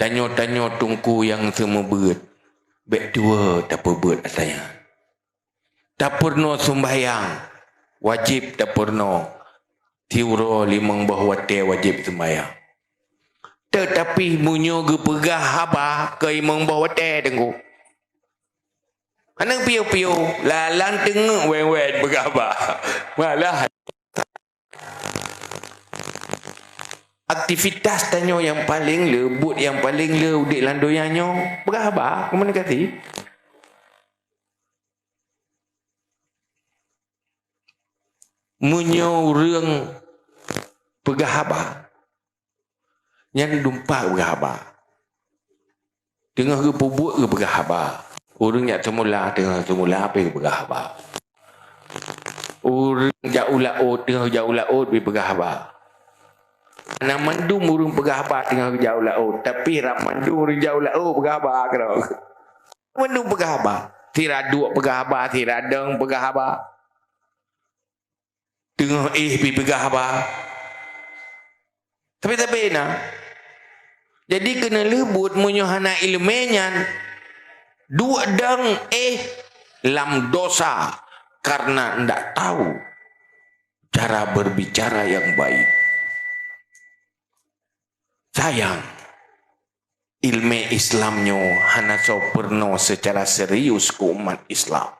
Tanyoe-tanyoe teungku nyang seumeubeuet, bék tuwoe tapeubeuet atra nyan. Tapeurunoe seumbahyang, wajéb tapeurunoe. Siuroe limong boh watée wajéb seumbahyang. Teutapi meunyoe geupeugah haba keu limong boh watée teungku, hana piôh-piôh, lalan teungeuk wén-wén peugah haba. Malah aktivitas tanyoe nyang paleng le, buet nyang paleng le udeb lam donya nyoe, peugah haba, komunikasi. Meunyoe ureuëng peugah haba, nyan dumpat peugah haba. Teungoh geupeubuet geupeugah haba. Ureuëng jak seumula, teungoh seumula pih geupeugah haba. Ureuëng jak u laôt, teungoh jak u laôt pih peugah haba. Hana mandum ureuëng peugah haba teungoh jak u laôt, tapi ram mandum ureuëng jak u laôt peugah haba keudroe. Mandum peugah haba. Sira duek peugah haba, sira dong peugah haba. Teungoh éh pih peugah haba. Tapi-tapi na. Jadi keuneulheueh buet meunyoe hana iéleumé nyan, duek dong éh lam dosa karena ndak tahu cara berbicara yang baik. Sayang, iéleumé Islam nyoe hana soe peurunoe seucara serius keu umat Islam.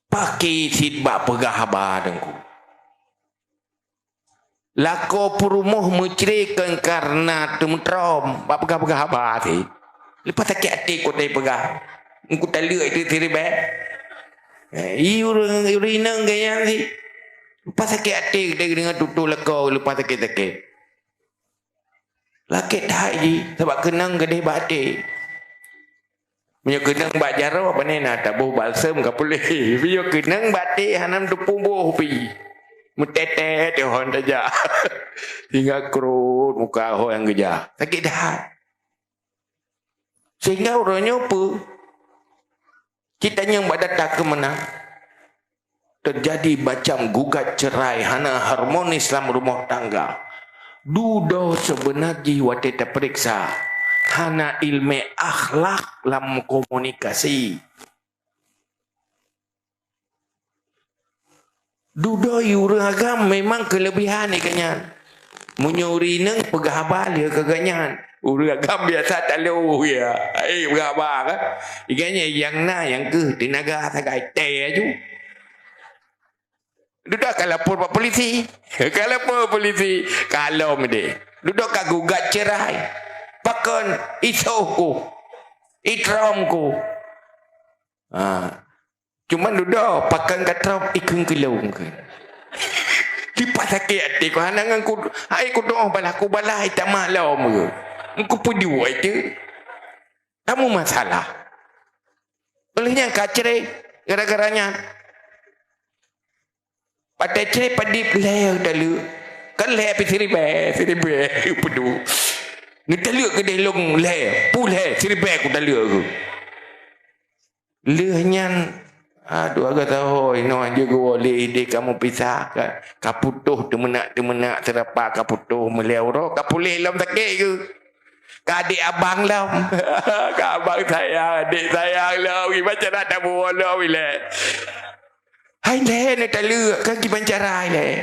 Pakri cit bak peugah haba teungku. Lakoe peurumoh meucre kon kareuna teumeutrom bak peugah-peugah haba cit. Leupah sakét até ku teupeugah. Teungku taleuek itu siribée. Eh, i ureuëng, ureuëng inong gaya cit. Leupah sakét até deungon tutoe lakoe leupah sakét-sakét. Lakét that jih, sabab keunong gadeh bak até. Meunyoe keunong bak jaroe, pane na taboh balsem ka puléh. Meunyoe keunong bak até, hana meuteupue boh pih. Meutét-tét hon tajak. Sehingga krot muka ho nyang geujak. Sakét that. Sehingga uroe nyoe peue? Cit tanyong bak data keumeunang. Teujadi macam gugat cerai, hana harmonis lam rumoh tangga. Dudoe seubeuna jih watée tapeuriksa, hana iéleumé akhlak lam komunikasi. Dudoe ureuëng agam memang keuleubihan ié nyan. Meunyoe ureuëng inong peugah haba lé keu gobnyan, ureuëng agam biasa talo ya. Hai peugah haba kan? Ié nyan nyang na nyang keuh teunaga sagai tée aju. Dudoe ka lapor bak polisi. Ka lapor polisi, ka lom deh. Dudoe ka gugat cerai. Pakon isoh ku, itrom ku. Ha. Cuman dudoe pakon ka trom ikheun keulong kheun. Leupah sakét até ku hana ngon ku, hai ku doh balah ku balah itamah lom ke. Engku peujuai tu. Kamu masalah. Oleh nyan ka cerai. Gara-gara nyan. Watèe cre padib lhèe taleuek. Kan lhèe pih siribèe, siribèe peudu. Neutaleuek keudeh lôn lhèe, pih lhèe, siribèe kutaleuek keuh. Lheueh nyan, aduh, agak tahu, inoe jeuet geuwoe lé idéh kamoe pisah, ka, ka putôh teumeunak-teumeunak, seurapa ka putôh, meulhèe uroe, ka puléh lom sakét keuh. Ka adék abang lom. Ka abang sayang, adék sayang lom. Gimana cara tak buat lom, ilèe? Hai lhèe neutaleuek, kan kiban cara hai lhèe.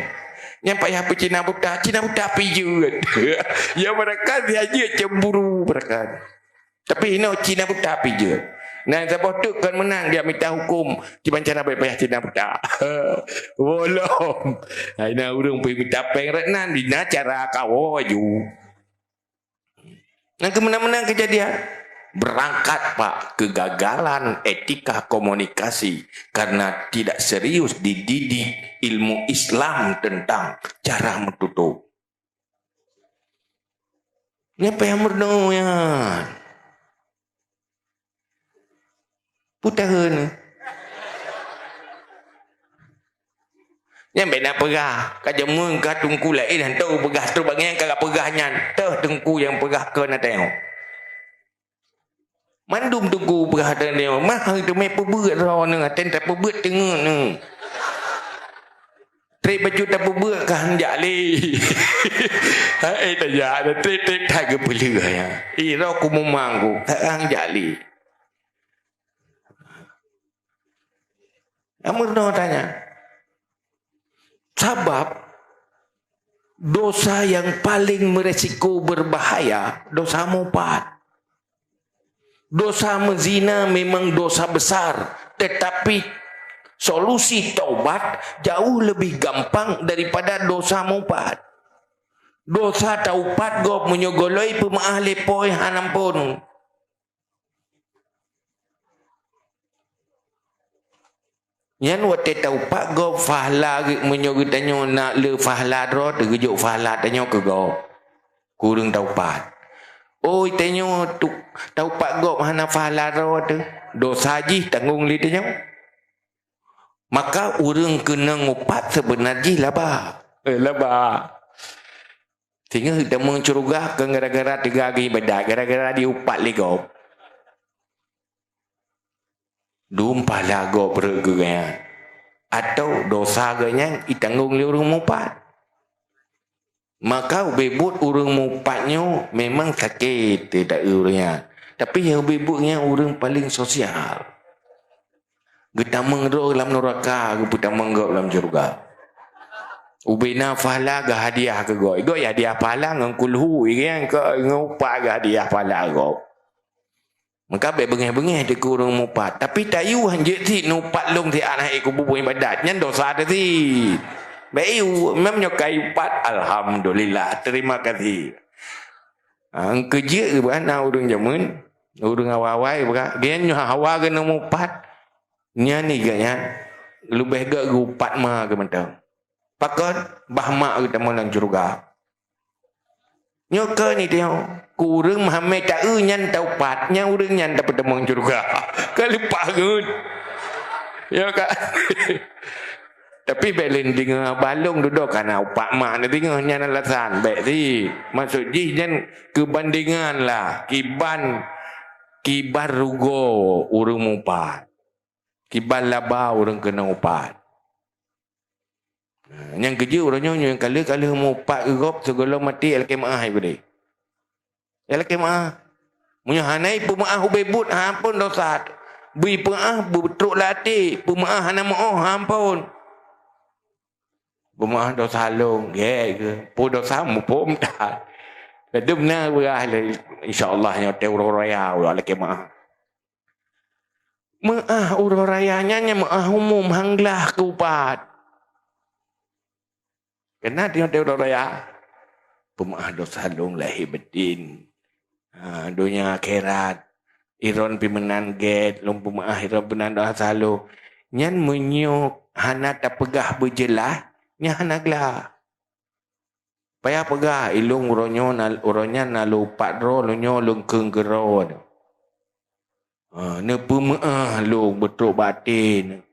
Nyang payah peucina buta, cina buta pih jeuet. Ya, barangkahi jeuet cemburu barangkahi. Tapi inoe cina buta pih jeuet. Nah, saboh teuk kon meunang dia mita huköm, kiban cara bèk payah cina buta. Bolom. Hai na ureueng pih mita péng rot nan, di na cara kawoe ju. Nyang keumeunan-meunan keujadian, berangkat, Pak, kegagalan etika komunikasi karena tidak serius dididik ilmu Islam tentang cara meututoe. Nyan payah meurunoe nyan. Peue taheun? Nyan bèk na peugah, ka jameun ka teungku laén hantom peugah trok bak nyan ka peugah nyan. Teuh teungku nyang peugah keu na teuh. Mandum teungku peugah teuh nyoe, mah teumé peubeuet droeneuh, até tapeubeuet teungeut neuh. Trép bacut tapeubeuet ka han jak lé. Hai tajak, trép-trép that geupeuleueh ya. Ih, roh kumumang ku, han jak lé. Ameurunoe tanya. Sabab dosa yang paling meresiko berbahaya, dosa mupat. Dosa mezina memang dosa besar, tetapi solusi taubat jauh lebih gampang daripada dosa mupat. Dosa taupat gob meunyoe goloi peumeu'ah lé po han ampôn. Nyan watèe taupat gob fahla geu-, meunyoe geutanyoe na le fahla droe teuh geujok fahla tanyoe keu gob. Keu ureueng taupat. Oi, tanyoe tu, taupat gob hana fahla droe teuh, dosa jih tanggong lé tanyoe. Maka ureueng keunong upat seubeuna jih laba. Eh, laba. Singoh tamong syeuruga kon gara-gara teuga geuibadat, gara-gara diupat lé gob. Dum pahala gob rhot keu gobnyan, atau dosa gobnyan itanggong lé ureueng mupat. Maka ubé buet ureueng mupat nyoe memang sakét teuh taeu ureueng nyan. Tapi nyang ubé buet nyan ureueng paleng sosial. Geutamong droe lam nuraka, geupeutamong gob lam syeuruga. Ubé na pahala geuhadiah keu gob. Gob hadiah pahala ngon kulhu, ngon upat geuhadiah pahala gob. Maka bèk beungèh-beungèh teuh keu ureueng mupat. Tapi tayue han jeuet cit neupat lôn siat hana ék kubu ibadat. Nyan dosa teuh cit. Bèk yue, meunan nyoe ka iupat, alhamdulillah, terima kasih. Ha, keujeuet geuba na ureueng jameun, ureueng awai-awai beuka. Geuhnyan nyoe hawa keuneuk mupat. Nyan ni geuhnyan, leubeh gèt geupat ma geuh mantong. Pakon? Bah mak geutanyoe lam syeuruga. Nyoe keuh ni teuh, keu ureueng meuhamé taeu nyan taupat, nyan ureueng nyan tapeutamong syeuruga. Ka leupah geuh. Ya kan? Tapi bèk lé deungö haba lôn dudoe kana upat mak neudeungö nyan alasan. Bèk cit. Maksud jih nyan keubandengan lah. Kiban, kiban rugoe ureueng mupat. Kiban laba ureueng keunong upat. Nah, nyang keujeuet uroe nyoe nyang ka lheueh-ka lheueh mupat keu gob sigohlom maté lakèe meu'ah ibri. Ya lakèe meu'ah. Meunyoe hana ipeumeu'ah ubé buet, ha ampôn dosa. Beu ipeumeu'ah beutrok lam até, peumeu'ah hana meu'oh, ha ampôn. Peumeu'ah dosa lôn, gèt keuh. Peue dosa muphom that. Ladôm na beurah lé, insya Allah nyoe teuh uroe raya uroe lakèe meu'ah. Meu'ah uroe raya nyan, nyan meu'ah umum, han glah keu upat. Keunan teungoh uroe raya, peumeu'ah dosa lôn lahé batin. Ha, donya akhirat, iron pih meunan gèt, lôn peumeu'ah iron pih meunan dosa lôn. Nyan meunyoe hana tapeugah beujeulaih, nyan hana glah. Payah peugah, ilôn uroe nyoe na, uroe nyan na lôn upat droe, lôn nyoe lôn kheun keu droe. Ha, neupeumeu'ah lôn beutrok bak até nyan.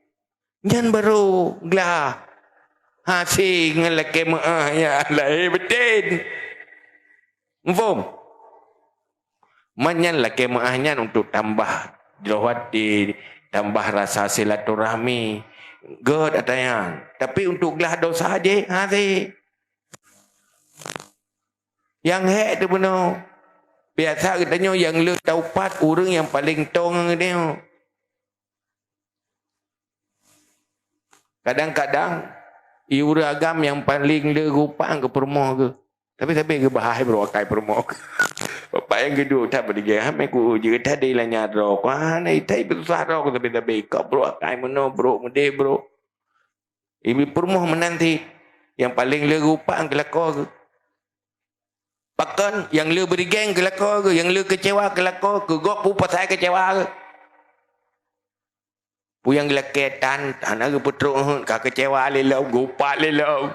Nyan barô glah. Hase ngon lakée meu'ah nyan lahé beuté. Muphom? Man nyan lakée meu'ah nyan untuk tambah jroh até, tambah rasa silaturahmi. Gét ata nyan. Tapi untuk glah dosa jih, hase. Nyang hék teuh bunoe. Biasa geutanyoe nyang le taupat ureuëng nyang paleng toe ngon geutanyoe. Kadang-kadang, i ureuëng agam nyang paleng le geupat keu peurumoh geuh. Tapi sabe geubahai brok akai peurumoh geuh. Bapak nyang geuduek that beudigée, "Hana ku jeuet that dei lanya droe ku. Hana itai beususah droe ku sabe-sabe. Kau brok akai meunoe, brok meudeh, brok." Ibi peurumoh meunan cit. Nyang paleng le geupat keu lakoe geuh. Pakon nyang le beudigée keu lakoe geuh, nyang le keucewa keu lakoe geuh, gob peue pasai keucewa geuh. Peue nyang geulakée tan, hana geupeutrok heuet, ka keucewa lé lom, geupat lé lom.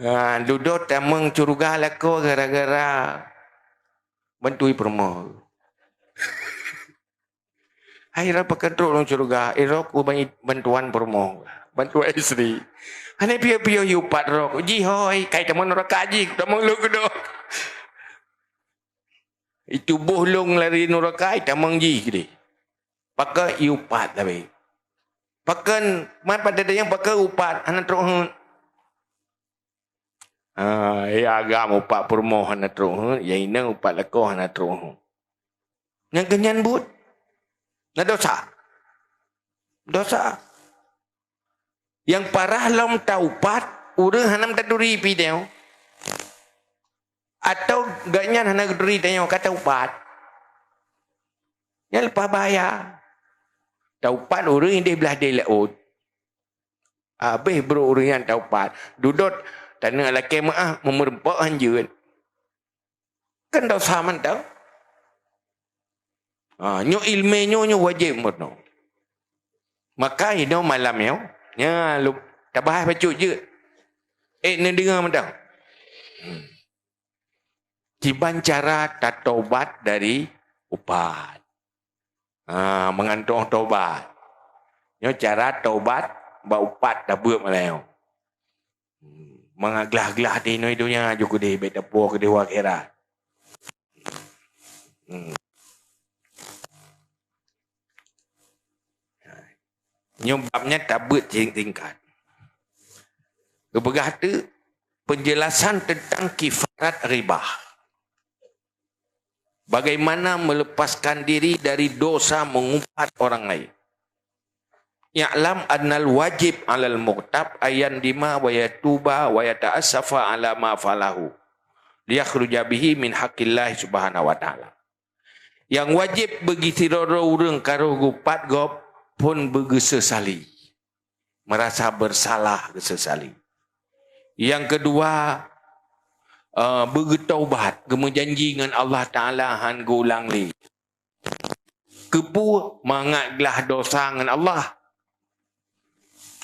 Ha, dudoe tamong syeuruga lakoe gara-gara bantu i peurumoh. Hai, ra pakon trok lom syeuruga, irok u ban-, bantuan peurumoh, bantuan isteri. Hana piôh-piôh yue pat rok, jih hôi, kai tamong nuraka jih, tamong lôn keudok. Itu boh lôn lari nuraka, tamong jih keudeh. Pakon yue pat tapi. Pakon, man pada dayang pakon upat, hana trok heuet. Ha, ya agam upat peurumoh hana trok heuet, ya inong upat lakoe hana trok heuet. Nyang keunyan buet. Na dosa. Dosa. Nyang parah lom taupat, ureuëng hana meutaduri pih tanyoe. Atau gobnyan hana geuturi tanyoe ka taupat. Nyan leupah bahaya. Taupat ureuëng ideh blaih deh laôt. Habéh brok ureuëng nyan taupat. Dudoe taneuk lakée meu'ah, meumeureumpok hanjeuet. Kan dosa mantong. Ha, nyoe iéleumé nyoe, nyoe wajéb meunoe. Maka inoe malam nyoe, nya lom tabahas bacut jeuet. Eh, neudeungoe mantong. Hmm. Kiban cara tatobat dari upat. Ha, meugantung tobat. Nyoe cara tobat bak upat tabeuet malam nyoe. Hmm, mangat glah-glah di inoe donya ju keudeh bék tapuoh keudeh u akhirat. Hmm. Nyoe bab nyan tabeuet singkat. Geupeugah teuk penjelasan tentang kifarat ribah. Bagaimana melepaskan diri dari dosa mengupat orang lain. I'lam annal wajib 'alal mughtab ayyandima wa yatuba wa yata'assafa 'ala ma falahu liyakhruja bihi min haqqillahi subhanahu wa ta'ala. Nyang wajéb bagi sidroe-droe ureuëng ka roh geupat gob phon beugeusesali, merasa bersalah, geusesali. Nyang keudua, eh, beugeutaubat, geumeujanji ngon Allah Taala han geuulang lé. Keupeue? Mangat glah dosa ngon Allah.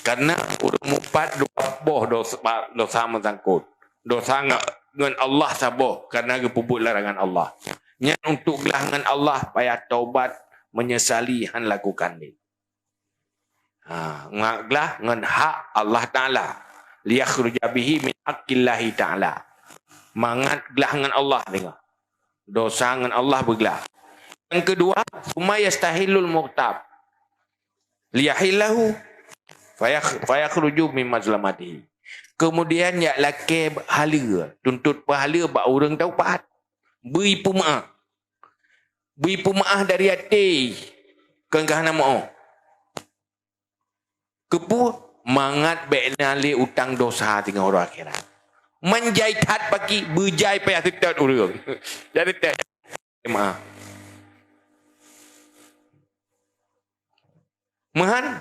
Karena ureuëng mupat dua boh dosa, dosa meusangkot. Dosa ngon, ngon Allah saboh karena geupeubuet larangan Allah. Nyan untuk glah ngon Allah payah taubat, menyesali han lakukan lé. Ha, ngat glah ngon hak Allah Taala. Liyakhruja bihi min haqqillahi ta'ala. Mangat glah ngon Allah deungoe. Dosa ngon Allah beuglah. Nyang keudua, summa yastahillul mughtab. Liyahillahu fayakh-, fayakhruju min mazlamatihi. Kemudian yak lakée haleue, tuntut peuhaleue bak ureuëng taupat. Bri peumeu'ah. Bri peumeu'ah dari até, kon ka hana meu'oh. Keupeue? Mangat bék na lé utang dosa teungoh uroe akhirat. Meunjai that paki, beujai payah teutot ureuëng. Jadi teutot. Meu'ah. Meuhan,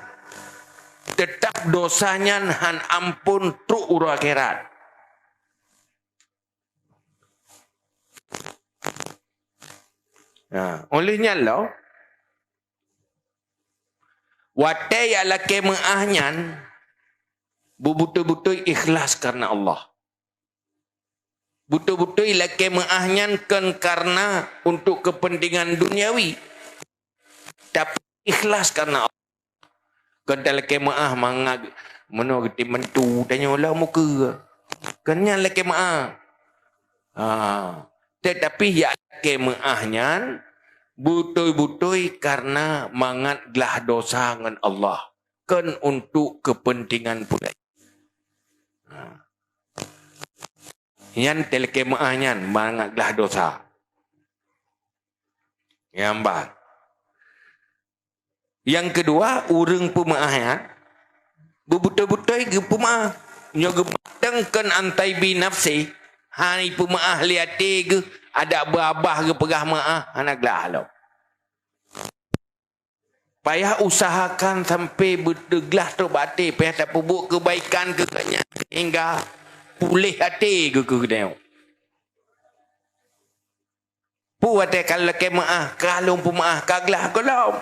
teutap dosa nyan han ampôn trok uroe akhirat. Nah, oleh nyan lom, watée yak lakée meu'ah nyan, beubeutôi-beutôi ikhlas karena Allah. Beutôi-beutôi lakée meu'ah nyan kon karena untuk kepentingan duniawi. Tapi ikhlas karena Allah. Kon talakée meu'ah mangat meunoe geutem mantu tanyoe lam muka. Kon nyan lakée meu'ah. Ha. Tetapi yak lakée meu'ah nyan beutôi-beutôi karena mangat glah dosa ngon Allah, kon untuk kepentingan pulai. Ha. Nyan talakée meu'ah nyan mangat glah dosa. Nyang ban. Nyang keudua, ureuëng peumeu'ah nyan beubeutôi-beutôi geupeumeu'ah. Nyoe geupeuteng kon antai bi nafsi, hai peumeu'ah lé até geuh, adak beu-abah geupeugah meu'ah, hana glah lom. Payah usahakan sampai beuteuglah trok bak até, payah tapeubuet keubaikan keu gobnyan sehingga puléh até geuh keu geutanyoe. Peue watée ka lakée meu'ah, ka lôn peumeu'ah, ka glah gohlom.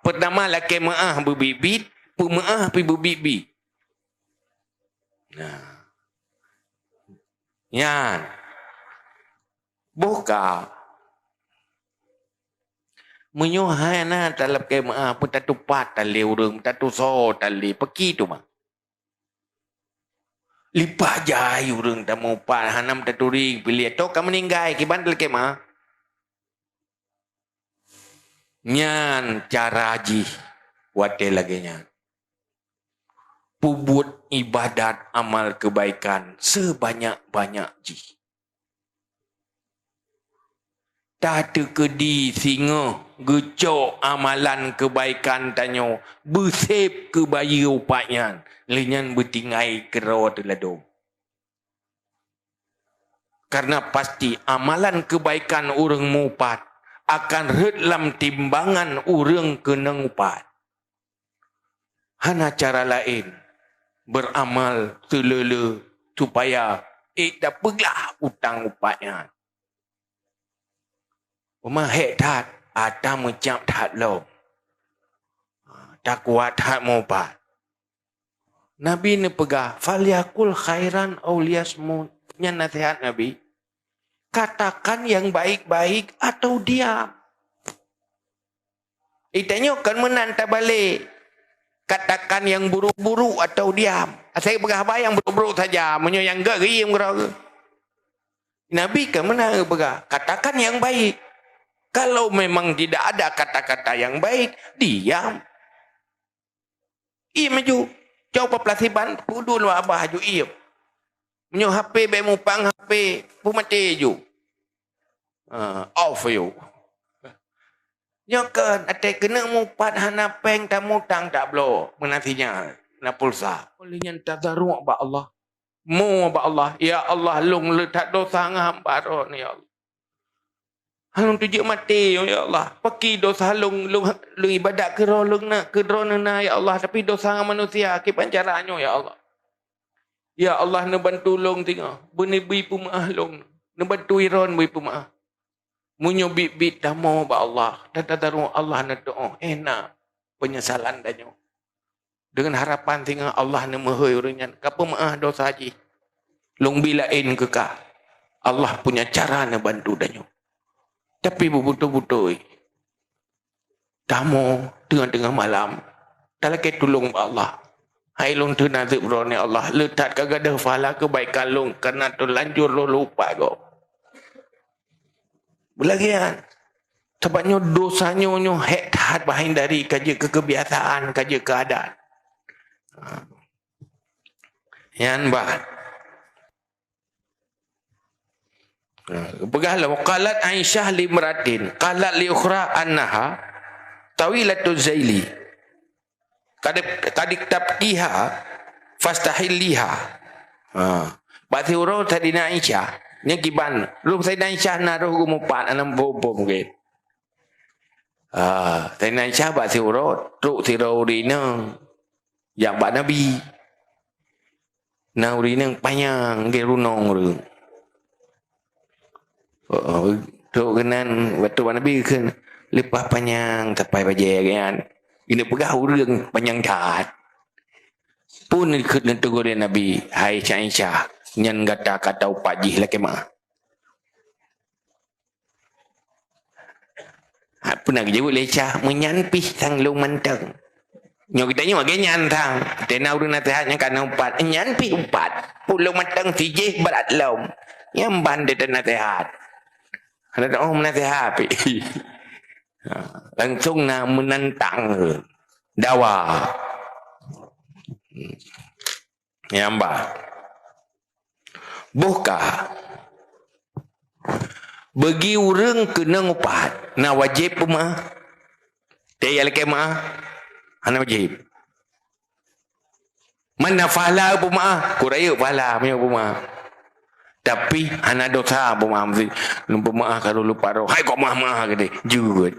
Peutama lakée meu'ah beubiet-biet, peumeu'ah pi beubiet-biet. Nah. Nyan. Boh ka. Meunyoe hana talakée meu'ah, peue tatupat talé ureuëng, tatusoe talé, peuki teuma. Lipah jai ureuëng tamupat, hana taturi piléh, toh ka meuninggai, kiban talakée meu'ah. Nyan cara jih watée lagée nyan. Peubuet ibadat amal keubaikan seubanyak-banyak jih. Tateukeudi singoh geucok amalan keubaikan tanyoe, beuseb keu bayeue upat nyan, lheueh nyan beutinggai keudroe teuladôm. Karena pasti amalan keubaikan ureuëng mupat akan rhot lam timbangan ureuëng keunong upat. Hana cara laén beuramal seuleuleue supaya ék tapeuglah utang upat nyan. Uma hék that, ata meucab that lom. Takuat that mupat. Nabi neupeugah, "Falyakul khairan aw liyasmut." Nyan nasihat Nabi. Katakan yang baik-baik atau diam. Itanyoe kan meunan tabalek. Katakan yang buruk-buruk atau diam. Asai peugah haba yang buruk-buruk saja. Meunyoe nyang gét, geuiem keudroe. Nabi kan meunan peugah, katakan yang baik. Kalau memang tidak ada kata-kata yang baik, diam. Iem ju. Cok paplasiban, peuduek lom abah ju iem. Meunyoe H P bék mupang H P, peumaté ju. Ha, off ju. Nyoe kan, até keuneuk mupat hana péng tamutang tabloe, meunan sinyal, na pulsa. Oleh nyan tadaruk bak Allah. Mo bak Allah, "Ya Allah, lôn le that dosa ngon hamba droe ni, ya Allah. Lôn teujeuet maté, ya Allah. Paki dosa lôn, lôn, lôn ibadat keu droe lôn na, keu droe na, ya Allah, tapi dosa ngon manusia, kiban cara nyoe, ya Allah. Ya Allah, neubantu lôn singoh, beunibri peumeu'ah lôn, neubantu droe bri peumeu'ah." Meunyoe biet-biet tamoe bak Allah, dan tatarong Allah neutuoh, eh na penyesalan tanyoe. Dengan harapan singoh Allah neumeuhôi ureuëng nyan ka peumeu'ah dosa jih. Lôn bi laén keu ka. Allah punya cara neubantu tanyoe. Tapi beubeutôi-beutôi, tamoe teungoh-teungoh malam, talakée tulông bak Allah. Hai lôn teuna zeup droeneuh Allah, le that ka gadôh pahala keubaikan lôn, kareuna teulanjur lôn lupa gob. Beulagian. Sabab nyoe dosa nyoe, nyoe hék that bahindari ka jeuet keu keubiasaan, ka jeuet keu adat. Ha. Nyan bah. Ha, peugah lom, qalat Aisyah li imra'atin, qalat li ukhra annaha tawilatu zaili. Kad, kad iktabtiha fastahilliha. Ha. Bak siuroe Saidina Aisyah, nyan kiban, roh Saidina Aisyah na roh geumupat, aneuk bom-bom gét. Ha, Saidina Aisyah bak siuroe, trok sidroe ureuëng inong jak bak Nabi. Na ureuëng inong panyang gét runong ureuëng. Oh, trok keunan, watée bak Nabi kheun leupah panyang sapai bajée geuh nyan. Geuneuk peugah ureuëng panyang that. Phon kheun neuteugor lé Nabi, "Hai Aisyah, nyan gata ka taupat jih lakée meu'ah." Ha, peuna geujaweueb lé Syah, meunyan pih sang lôn mantong. Nyoe geutanyoe lagèe nyan sang. Tena ureueng naseuhat nyang ka na upat. Nyan pih upat. Pih lôn mantong sijih brat lom. Nyan ban teuh naseuhat. Hana teu'oh meunaseuhat pih. Ha, langsung na meunantang. Dawa. Nyang ba. Boh ka. Bagi ureueng keunong upat, na wajéb peumeu'ah. Teuh ya lakèe meu'ah. Hana wajéb. Mana pahala peumeu'ah? Kurayeuk pahala meunyoe peumeu'ah. Tapi hana dosa peumeu'ah meusti. Lôn peumeu'ah ka lôn lupa roh. Hai kok meu'ah-meu'ah geude. Jeuet.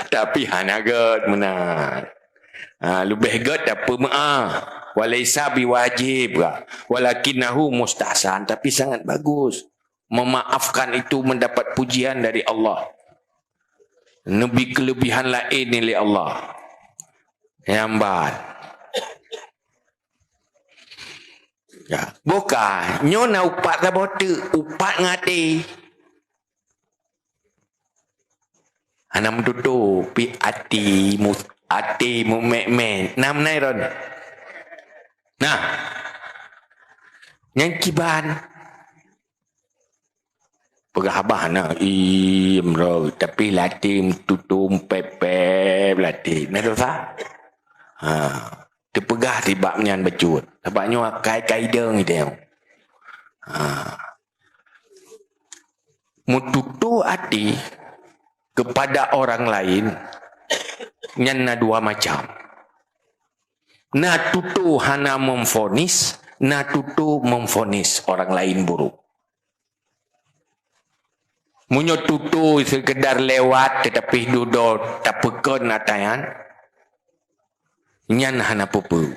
Tapi hana gèt meunan. Ha, leubeh gèt tapeumeu'ah. Walaisa biwajib ka. Walakinnahu mustahsan. Tapi sangat bagus. Memaafkan itu mendapat pujian dari Allah. Neubi keulebihan laén lé Allah. Nyang ban. Ya, boh ka, nyoe na upat saboh teuk, upat ngon até. Hana meututoe, pih até mu-, até mumèt-mèt. Na meunan, Ron? Nah. Nyang kiban. Peugah haba na, iem, Ron, tapi lam até meututoe, mupèp-pèp lam até. Na dosa? Ha. Teupeugah sibak nyan bacut. Sabab nyoe akai-kai deueng itu. Ha. Meututoe até kepada orang lain nyan na dua macam. Na tutoe hana memvonis, na tutoe memvonis orang lain buruk. Meunyoe tutoe seukeudar lewat, teutapi dudoe tapeukon ata nyan, nyan hana peue-peue.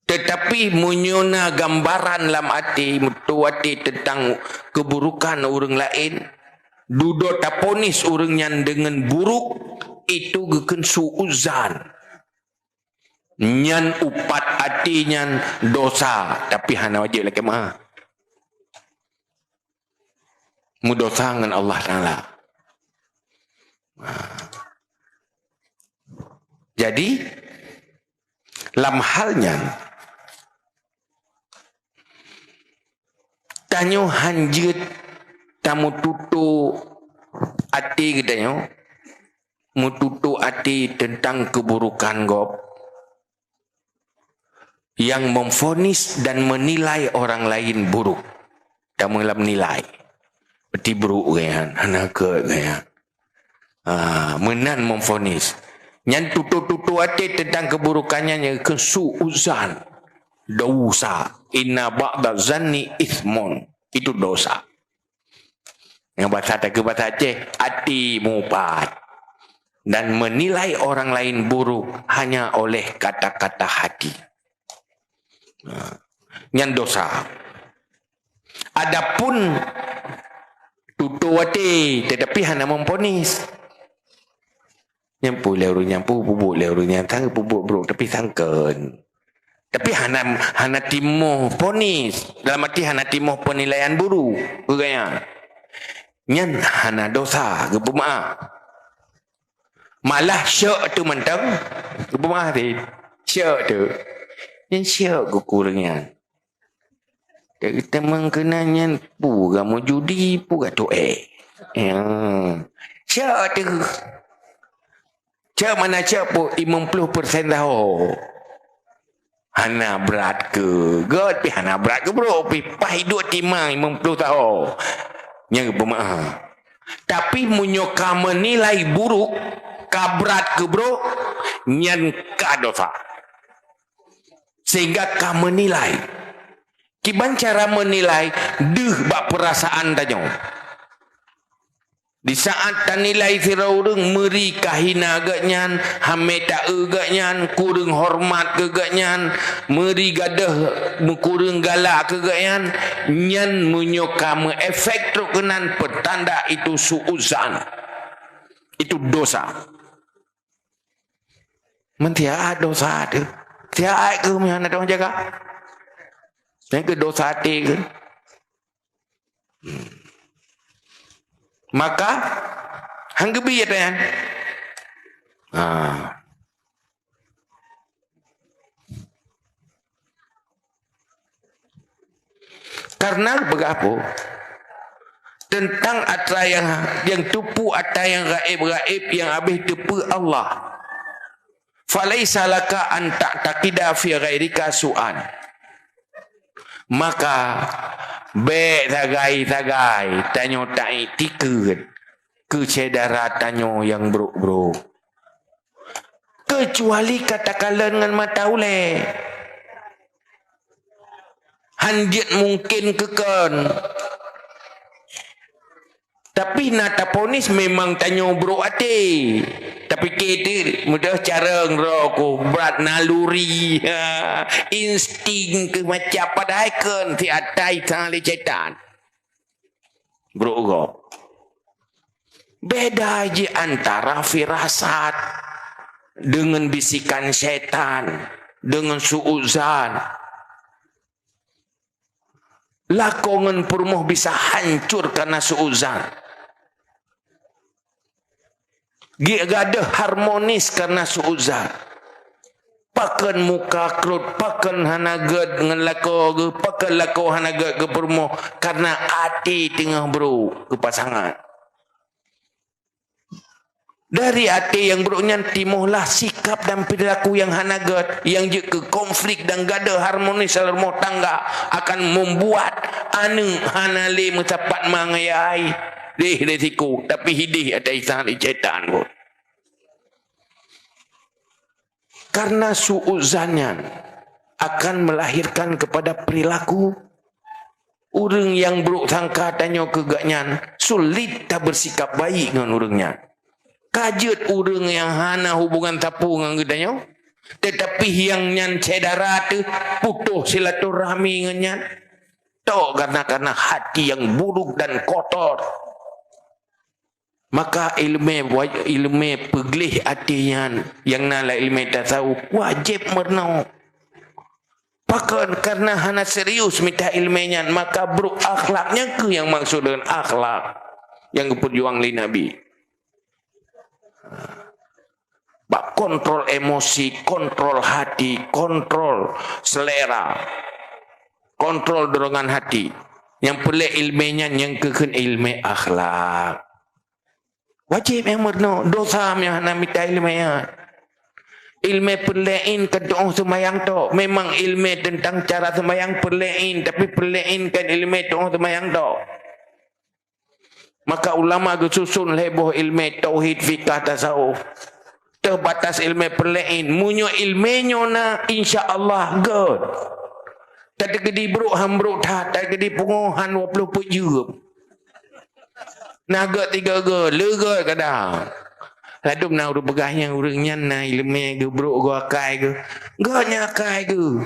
Teutapi meunyoe na gambaran lam até, meututoe até teuntang keuburukan ureueng laén, dudoe taponis ureueng nyan deungon buruk, itu geukheun su'uzan. Nyan upat até nyan dosa, tapi hana wajéb lakèe meu'ah. Meudosa ngon Allah Taala. Jadi, lam hal nyan, tanyoe hanjeuet tameututoe até geutanyoe, meututoe até teuntang keuburukan gob, yang memvonis dan menilai orang lain buruk. Tameulam nilai. Peuti buruk geuh nyan, hana gèt geuh nyan. Ah, meunan memvonis. Nyan tutoe-tutoe até teuntang keuburukan nyan nyang kheun su'uzan. Dosa. Inna ba'da zanni itsmun. Itu dosa. Nyang bahasa takheun bahasa Aceh, até mupat. Dan menilai orang lain buruk hanya oleh kata-kata hati. Ha. Nyan dosa. Adapun tutoe até, tetapi hana memvonis. Nyan peue lé ureueng nyan, peue peubuet lé ureueng nyan, sang peubuet brok, tapi sangkon. Tapi hana, hana timoh vonis. Dalam arti hana timoh penilaian buruk. Peue gaya? Nyan hana dosa, geupeumaaf. Malah syok tu mantong, geupeumaaf teuh. Syok tu. Nyan syok geukureueng nyan. Teuma keunan nyan peue ga meujudi, peue ga tu'ék. Ya. Syok teuh. Cak mana cak pun limong puluh persen taho. Hana brat keu gèt, pih hana brat keu brok, pih paih duek timang limong puluh taho. Nyan geupeumaaf. Tapi meunyoe ka meunilai buruk, ka brat keu brok, nyan ka dosa. Sehingga ka meunilai. Kiban cara meunilai deuh bak peurasaan tanyoe. Di saat tanilai sidroe ureueng meuri kahina geuhnyan, hamé taeu geuhnyan, kureueng horeumat keu geuhnyan, meuri gadôh meukureueng galak keu geuhnyan, nyan meunyoe ka meuefek trok keunan peutanda itu su'uzan. Itu dosa. Meusiat dosa teuh. Siat keuh meunyoe hana teujaga. Nyan keuh dosa até keuh. Hmm. Maka, Han geubi ata nyan. Ha. Karena peugah apa? Tentang atra nyang, nyang teupeue atra nyang gaéb-gaéb nyang habéh teupeue Allah. "Falaisa laka an ta'taqida fi ghairika su'an." Maka, bék sagai-sagai tanyoe taiktikeuet keu syedara tanyoe nyang brok-brok. Keucuali ka takalon ngon mata ulée. Han jeuet mungken keu kon. Tapi na taponis memang tanyoe brok até. Tapike teuh, mudah carông droe ku brat naluri, ha, insting keu macam padahai kon si atai sang lé syaitan. Brok gob. Beda ji antara firasat dengan bisikan syaitan, dengan su'uzan. Lakoe ngon peurumoh bisa hancor karena su'uzan. Gi-, gadôh harmonis karena su'uzan. Pakon muka krot, pakon hana gét ngon lakoe geuh, pakon lakoe hana gét keu peurumoh, karena até teungoh brok keu pasangan. Dari até nyang brok nyan timohlah sikap dan perilaku nyang hana gét, nyang jeuet keu konflik dan gadôh harmonis dalam rumah tangga akan membuat aneuk hana lé meusapat mangai ai. Deh resiko, tapi hideh ata isang lé syaitan kot. Karena su'uzan nyan akan melahirkan kepada perilaku. Ureuëng nyang brok sangka tanyoe keu gobnyan, sulit tabersikap baik ngon ureuëng nyan. Ka jeuet ureuëng nyang hana hubungan sapeue ngon geutanyoe, tetapi nyang nyan syedara teuh putôh silaturahmi ngon nyan. Tok karena, karena hati yang buruk dan kotor. Maka iéleumé wa-, iéleumé peugleh até nyan, nyang na lam iéleumé tasawuf, wajéb meurunoe. Pakon? Karena hana serius mita iéleumé nyan, maka brok akhlak. Nyan kheueh nyang maksud deungon akhlak nyang geupeujuang lé Nabi. Bak kontrol emosi, kontrol hati, kontrol selera, kontrol dorongan hati. Nyang peureulée iéleumé nyan, nyang keukeuen iéleumé akhlak. Wajéb nyang meurunoe, dosa meunyoe hana mita iéleumé nyan. Iéleumé peureulée kon tuoh seumayang tok. Memang iéleumé teuntang cara seumayang peureulée, tapi peureulée kon iéleumé tuoh seumayang tok. Maka ulama geususun lhée boh iéleumé tauhid, fikah, tasawuf. Teubatas iéleumé peureulée. Meunyoe iéleumé nyoe na, insya Allah gét. Tateugedi brok han brok that, tateugedi pungo han dua ploh peuet jeuem. Na gét tiga gét, leugot kadang. Ladôm na ureuëng peugah nyan, ureuëng nyan na iéleumé geuh, brok geuh, akai geuh. Gét nyan akai geuh.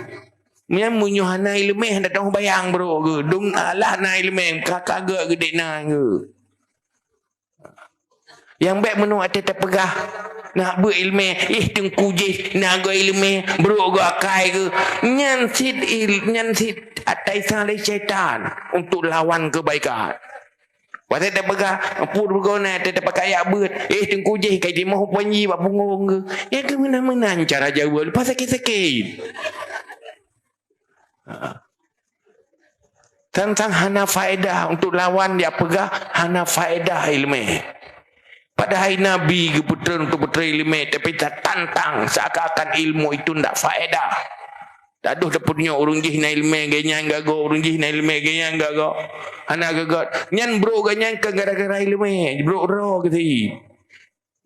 Nyan meunyoe hana iéleumé, hana teuh bayang brok geuh. Dum alah na iéleumé, ka, ka gét geuh dék na geuh. Nyang bék meunoe até tapeugah, nak beuet iéleumé, ih teungku jih, na gét iéleumé, brok geuh, akai geuh. Nyan cit il-, nyan cit atai sang lé syaitan untuk lawan kebaikan. Watée tapeugah, pue beugona teuh tapakaya beuet, eh, teungku jih kai timoh panji bak punggung geuh. Nyang keu meunan-meunan cara jaweueb, leupah sakét-sakét. Ha. Tantang hana faedah untuk lawan, jak peugah hana faedah iéleumé. Padahai Nabi geupeutrön untuk peutrön iéleumé, tapi tatantang seakan-akan ilmu itu ndak faedah. Tadoh tapeutunyok ureuëng jih na iéleumé, gobnyan gagoe, ureuëng jih na iéleumé, gobnyan gagoe. Hana geugot. Nyan brok gobnyan kon gara-gara iéleumé, brok droe geuh.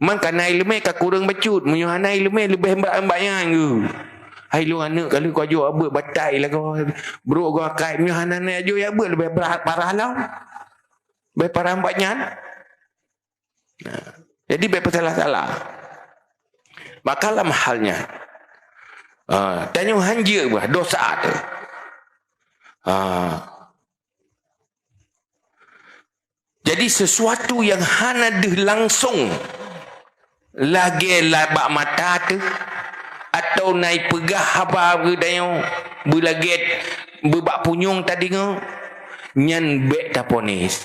Mangkana iéleumé ka kureueng bacut, meunyoe hana iéleumé leubeh brat bak nyan geuh. Hai lôn aneuk, ka lheueh kujok jak beuet batai lagoe, brok geuh akai, meunyoe hana neujok jak beuet leubeh brat parah lom. Leubeh parah bak nyan. Nah, jadi bék peusalah-salah. Maka lam hal nyan, ah, tanyoe hanjeuet bah dosa teuh. Ah. Jadi sesuatu nyang hana deuh langsong lagée la-, bak mata teuh, atau na ipeugah haba beudanyoe beulagée beubak punyueng tadeungoe, nyan bék taponis.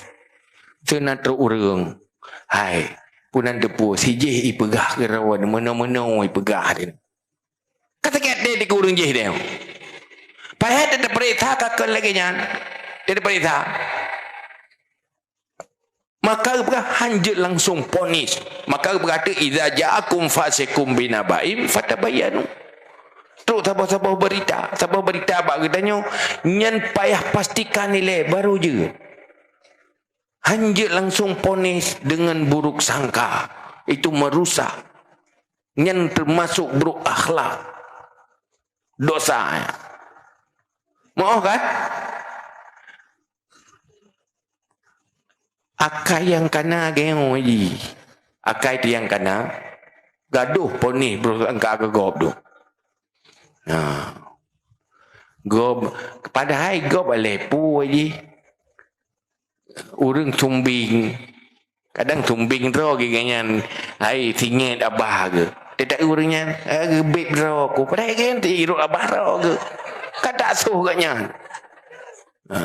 Seuna trok ureuëng, hai, Peue nan teupeu, si jih ipeugah keudroe, meunoe-meunoe ipeugah di. Ka sakét até di ureuëng jih deh. Payah teupeuriksa ka keu lagée nyan. Teupeuriksa. Maka geupeugah hanjeuet langsung ponis. Maka geupeugah tu, "Idza ja'akum fasiqum binaba'in fatabayyanu." Trok saboh-saboh berita, saboh berita bak geutanyoe, nyan payah pastikan ilée baru jeuet. Hanjeuet langsung ponis dengan buruk sangka. Itu merusak. Nyan termasuk buruk akhlak. Dosa. Maoh kan? Akai nyang kana geuh ji. Akai tu nyang kana, gadoh ponis buruk sangka keu gob tu. Nah. Gob, padahai gob aleh pu ji. Ureuëng sumbing. Kadang sumbing droe geuh nyan, hai singét abah geuh. Teutak ureuëng nyan, "Ah, geubeb droe ku." Padahai kan irot abah droe geuh. Ka tak soh geuh nyan. Ha.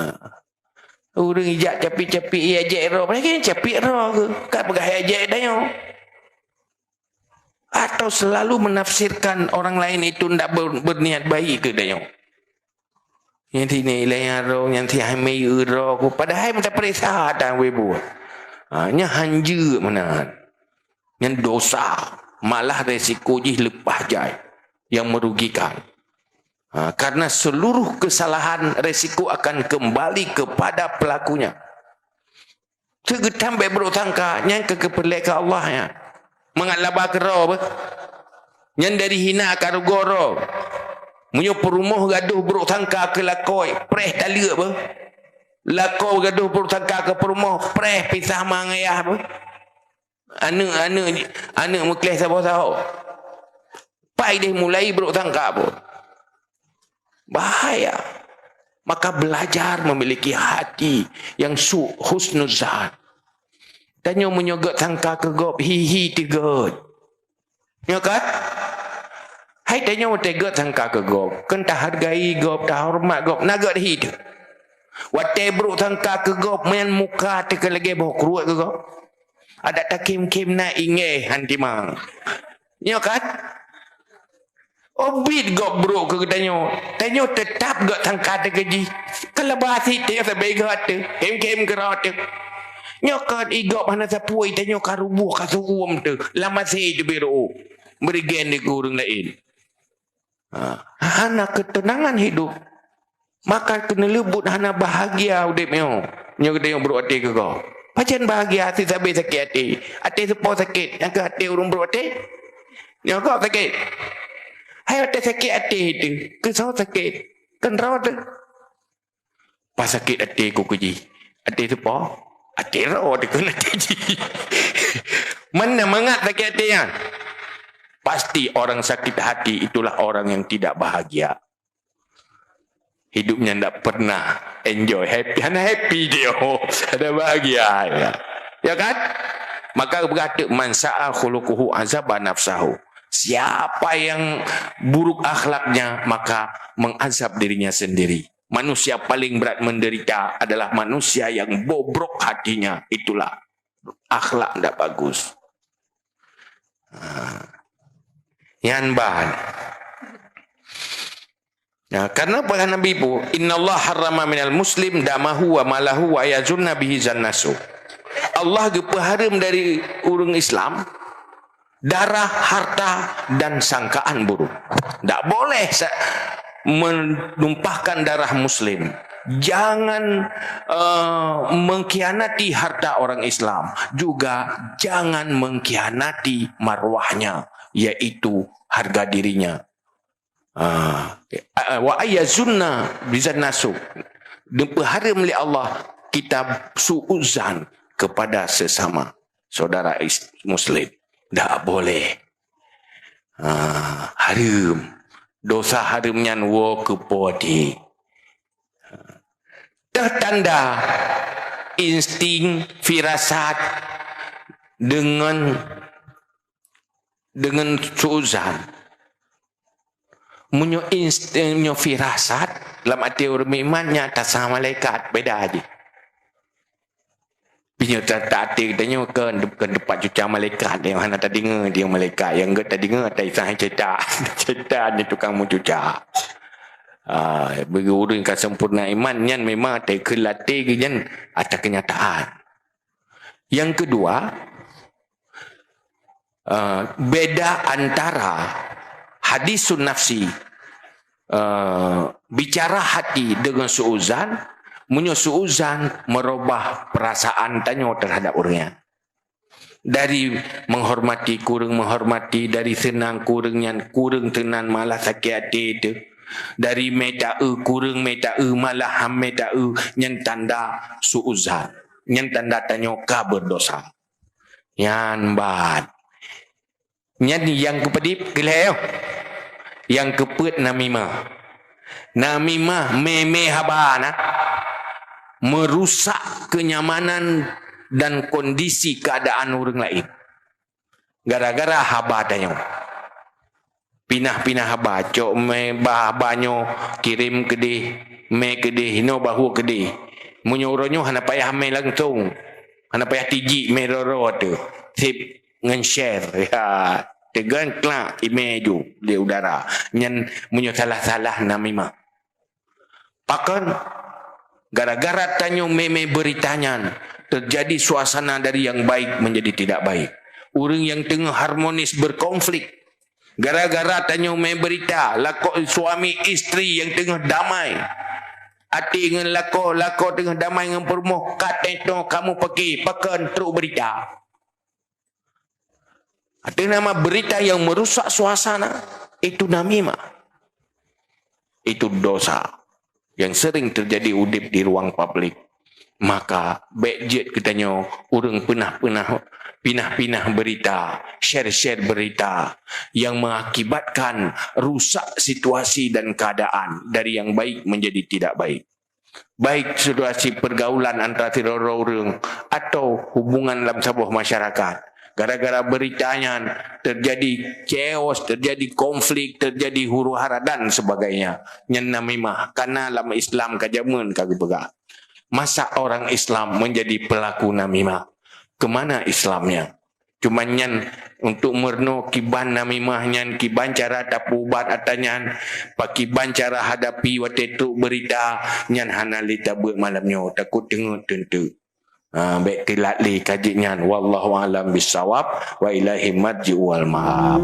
Ureuëng ijak capi-capi ia jek droe, padahai kan capi droe geuh. Ka peugah ia jek dayo. Atau selalu menafsirkan orang lain itu ndak ber-, berniat baik keu dayo. Nyang sini ilée nyang roh, nyang si hai miyup roh ku. Padahai meuta peuriksa dan wé buet. Ha, nyan hanjeuet meunan. Nyan dosa, malah resiko jih leupah jai yang merugikan. Ha, karena seluruh kesalahan resiko akan kembali kepada pelakunya. Teugeutambah buruk sangka, nyan keu keupeulée keu Allah nyan. Mangat laba keudroe beuh. Nyan dari hina ka rugoe droe. Meunyoe peurumoh gadoh buruk sangka keu lakoe, preh taleuek beuh. Lakoe gadoh buruk sangka keu peurumoh, preh pisah ma ngon ayah beuh. Aneuëk-aneuëk, aneuëk meukleh saboh-saboh. Pai deh mulai buruk sangka pun. Bahaya. Maka belajar memiliki hati yang su-, husnuzan. Tanyoe meunyoe gét sangka keu gob, hi-hi teuh gét. Nyo kan? Hai tanyoe watée gét sangka keu gob, keu tahargai gob, tahoreumat gob, na gét hi teuh. Watée buruk sangka keu gob, meunan muka teuh keu lagée boh kruet keu gob. Adak takém-kém na ingéh han timang. Nyo kan? Ubit gob brok keu geutanyoe. Tanyoe teutap gét sangka teuh keu jih. Keulaba sit tanyoe sabe gét teuh. Kém-kém keudroe teuh. Nyo kon i gob hana sapeue tanyoe ka ruboh ka seuuem teuh. Lam até teuh biro. Meurigen di keu ureuëng laén. Ha, hana keuteunangan hidup. Maka keuneuleubuet hana bahagia udeb nyoe. Nyoe geutanyoe brok até keu gob. Pajan bahagia sit sabe sakét até. Até soe po sakét, nyang keu até ureuëng brok até. Nyoe gob sakét. Hai até sakét até teuh, keu soe sakét? Keu droe teuh. Pas sakét até ku keu jih. Até soe po? Até droe teuh keu até jih. Mana mangat sakét até nyan? Pasti orang sakit hati itulah orang yang tidak bahagia. Hidupnya ndak pernah enjoy, happy, hana happy dia. Hana bahagia dia. Ya kan? Maka geupeugah teuk, "Man sa'a khuluquhu azaba nafsahu." Siapa yang buruk akhlaknya, maka mengazab dirinya sendiri. Manusia paling berat menderita adalah manusia yang bobrok hatinya. Itulah akhlak ndak bagus. Ha. Nyan ban. Nah, karena peugah Nabi pu, "Innallaha harrama minal muslim damahu wa malahu wa yazunna bihi zannasu." Allah geupeuhareuem dari ureuëng Islam darah, harta, dan sangkaan buruk. Tak boleh sa-, menumpahkan darah muslim. Jangan, eh, mengkhianati harta orang Islam. Juga jangan mengkhianati marwahnya, yaitu harga dirinya. Ah, wa ayazunna bizan nasuk. Dipeuhareuem lé Allah kita suuzan kepada sesama saudara is-, muslim. Tak boleh. Ah, hareuem. Dosa hareuem nyan woe keu po até. Tanda insting firasat dengan, dengan suuzan. Meunyoe inst-, meunyoe firasat lam até ureuëng meuiman, nyan tasang malaikat, beda jih. Pinyoe ta-, ta até geutanyoe kon, kon teumpat cuca malaikat, nyang hana tadeungoe di malaikat, nyang geutanyoe tadeungoe ata isang syaitan. Syaitan nyan tukang meucuca. Ah, bagi ureuëng ka sempurna iman, nyan memang takheun lam até geuh nyan ata keunyataan. Yang kedua, eh, beda antara hadisun nafsi, eh, bicara hati dengan suuzan. Meunyoe suuzan merubah perasaan tanyoe terhadap ureuëng nyan. Dari menghormati kureueng menghormati, dari seunang kureueng nyan kureueng seunang malah sakét até teuh. Dari mita-eu kureueng mita-eu malah han mita-eu, nyan tanda suuzan. Nyan tanda tanyoe ka berdosa. Nyan ban. Nyan nyang keupadib, keu lhée nyoe. Nyang keupeuet namimah. Namimah mé-mé haba na, merusak kenyamanan dan kondisi keadaan ureuëng laén. Gara-gara haba tanyoe. Pinah-pinah haba, cok mé ba haba nyoe kirém keudeh, mé keudeh, inoe bahue keudeh. Meunyoe uroe nyoe hana payah mé langsong, hana payah tijik mé roro teuh. Seb ngon share. Ya, teugon klak imé ju di udara. Nyan meunyoe salah-salah namimah. Pakon? Gara-gara tanyoe mé-mé beurita nyan, teujadi suasana dari nyang baik menjadi tidak baik. Ureuëng nyang teungoh harmonis berkonflik. Gara-gara tanyoe mé beurita, lakoe suami istri nyang teungoh damai. Até ngon lakoe, lakoe teungoh damai ngon peurumoh, ka teuntèe kamoe peuki, pakon trok beurita. Artinya nama berita yang merusak suasana, itu namimah. Itu dosa yang sering terjadi udeb di ruang publik. Maka, bék jeuet geutanyoe ureuëng peunah-peunah, pinah-pinah berita, share-share berita yang mengakibatkan rusak situasi dan keadaan dari yang baik menjadi tidak baik. Baik situasi pergaulan antara sidroe ureuëng atau hubungan lam saboh masyarakat. Gara-gara berita nyan terjadi chaos, terjadi konflik, terjadi huru-hara dan sebagainya. Nyan namimah, karena lam Islam ka jameun ka geupeugah. Masa orang Islam menjadi pelaku namimah? Kemana Islamnya? Cuma nyan, untuk meurunoe kiban namimah nyan, kiban cara tapeuubat atra nyan, pakiban cara hadapi watée trok beurita, nyan hana lé tabeuet malam nyoe, takot teungeut teunteuk. Ha, bék teulat lé ka jeuet nyan. Wallahu a'lam bissawab, wa ilaihi marji'u wal ma'ab.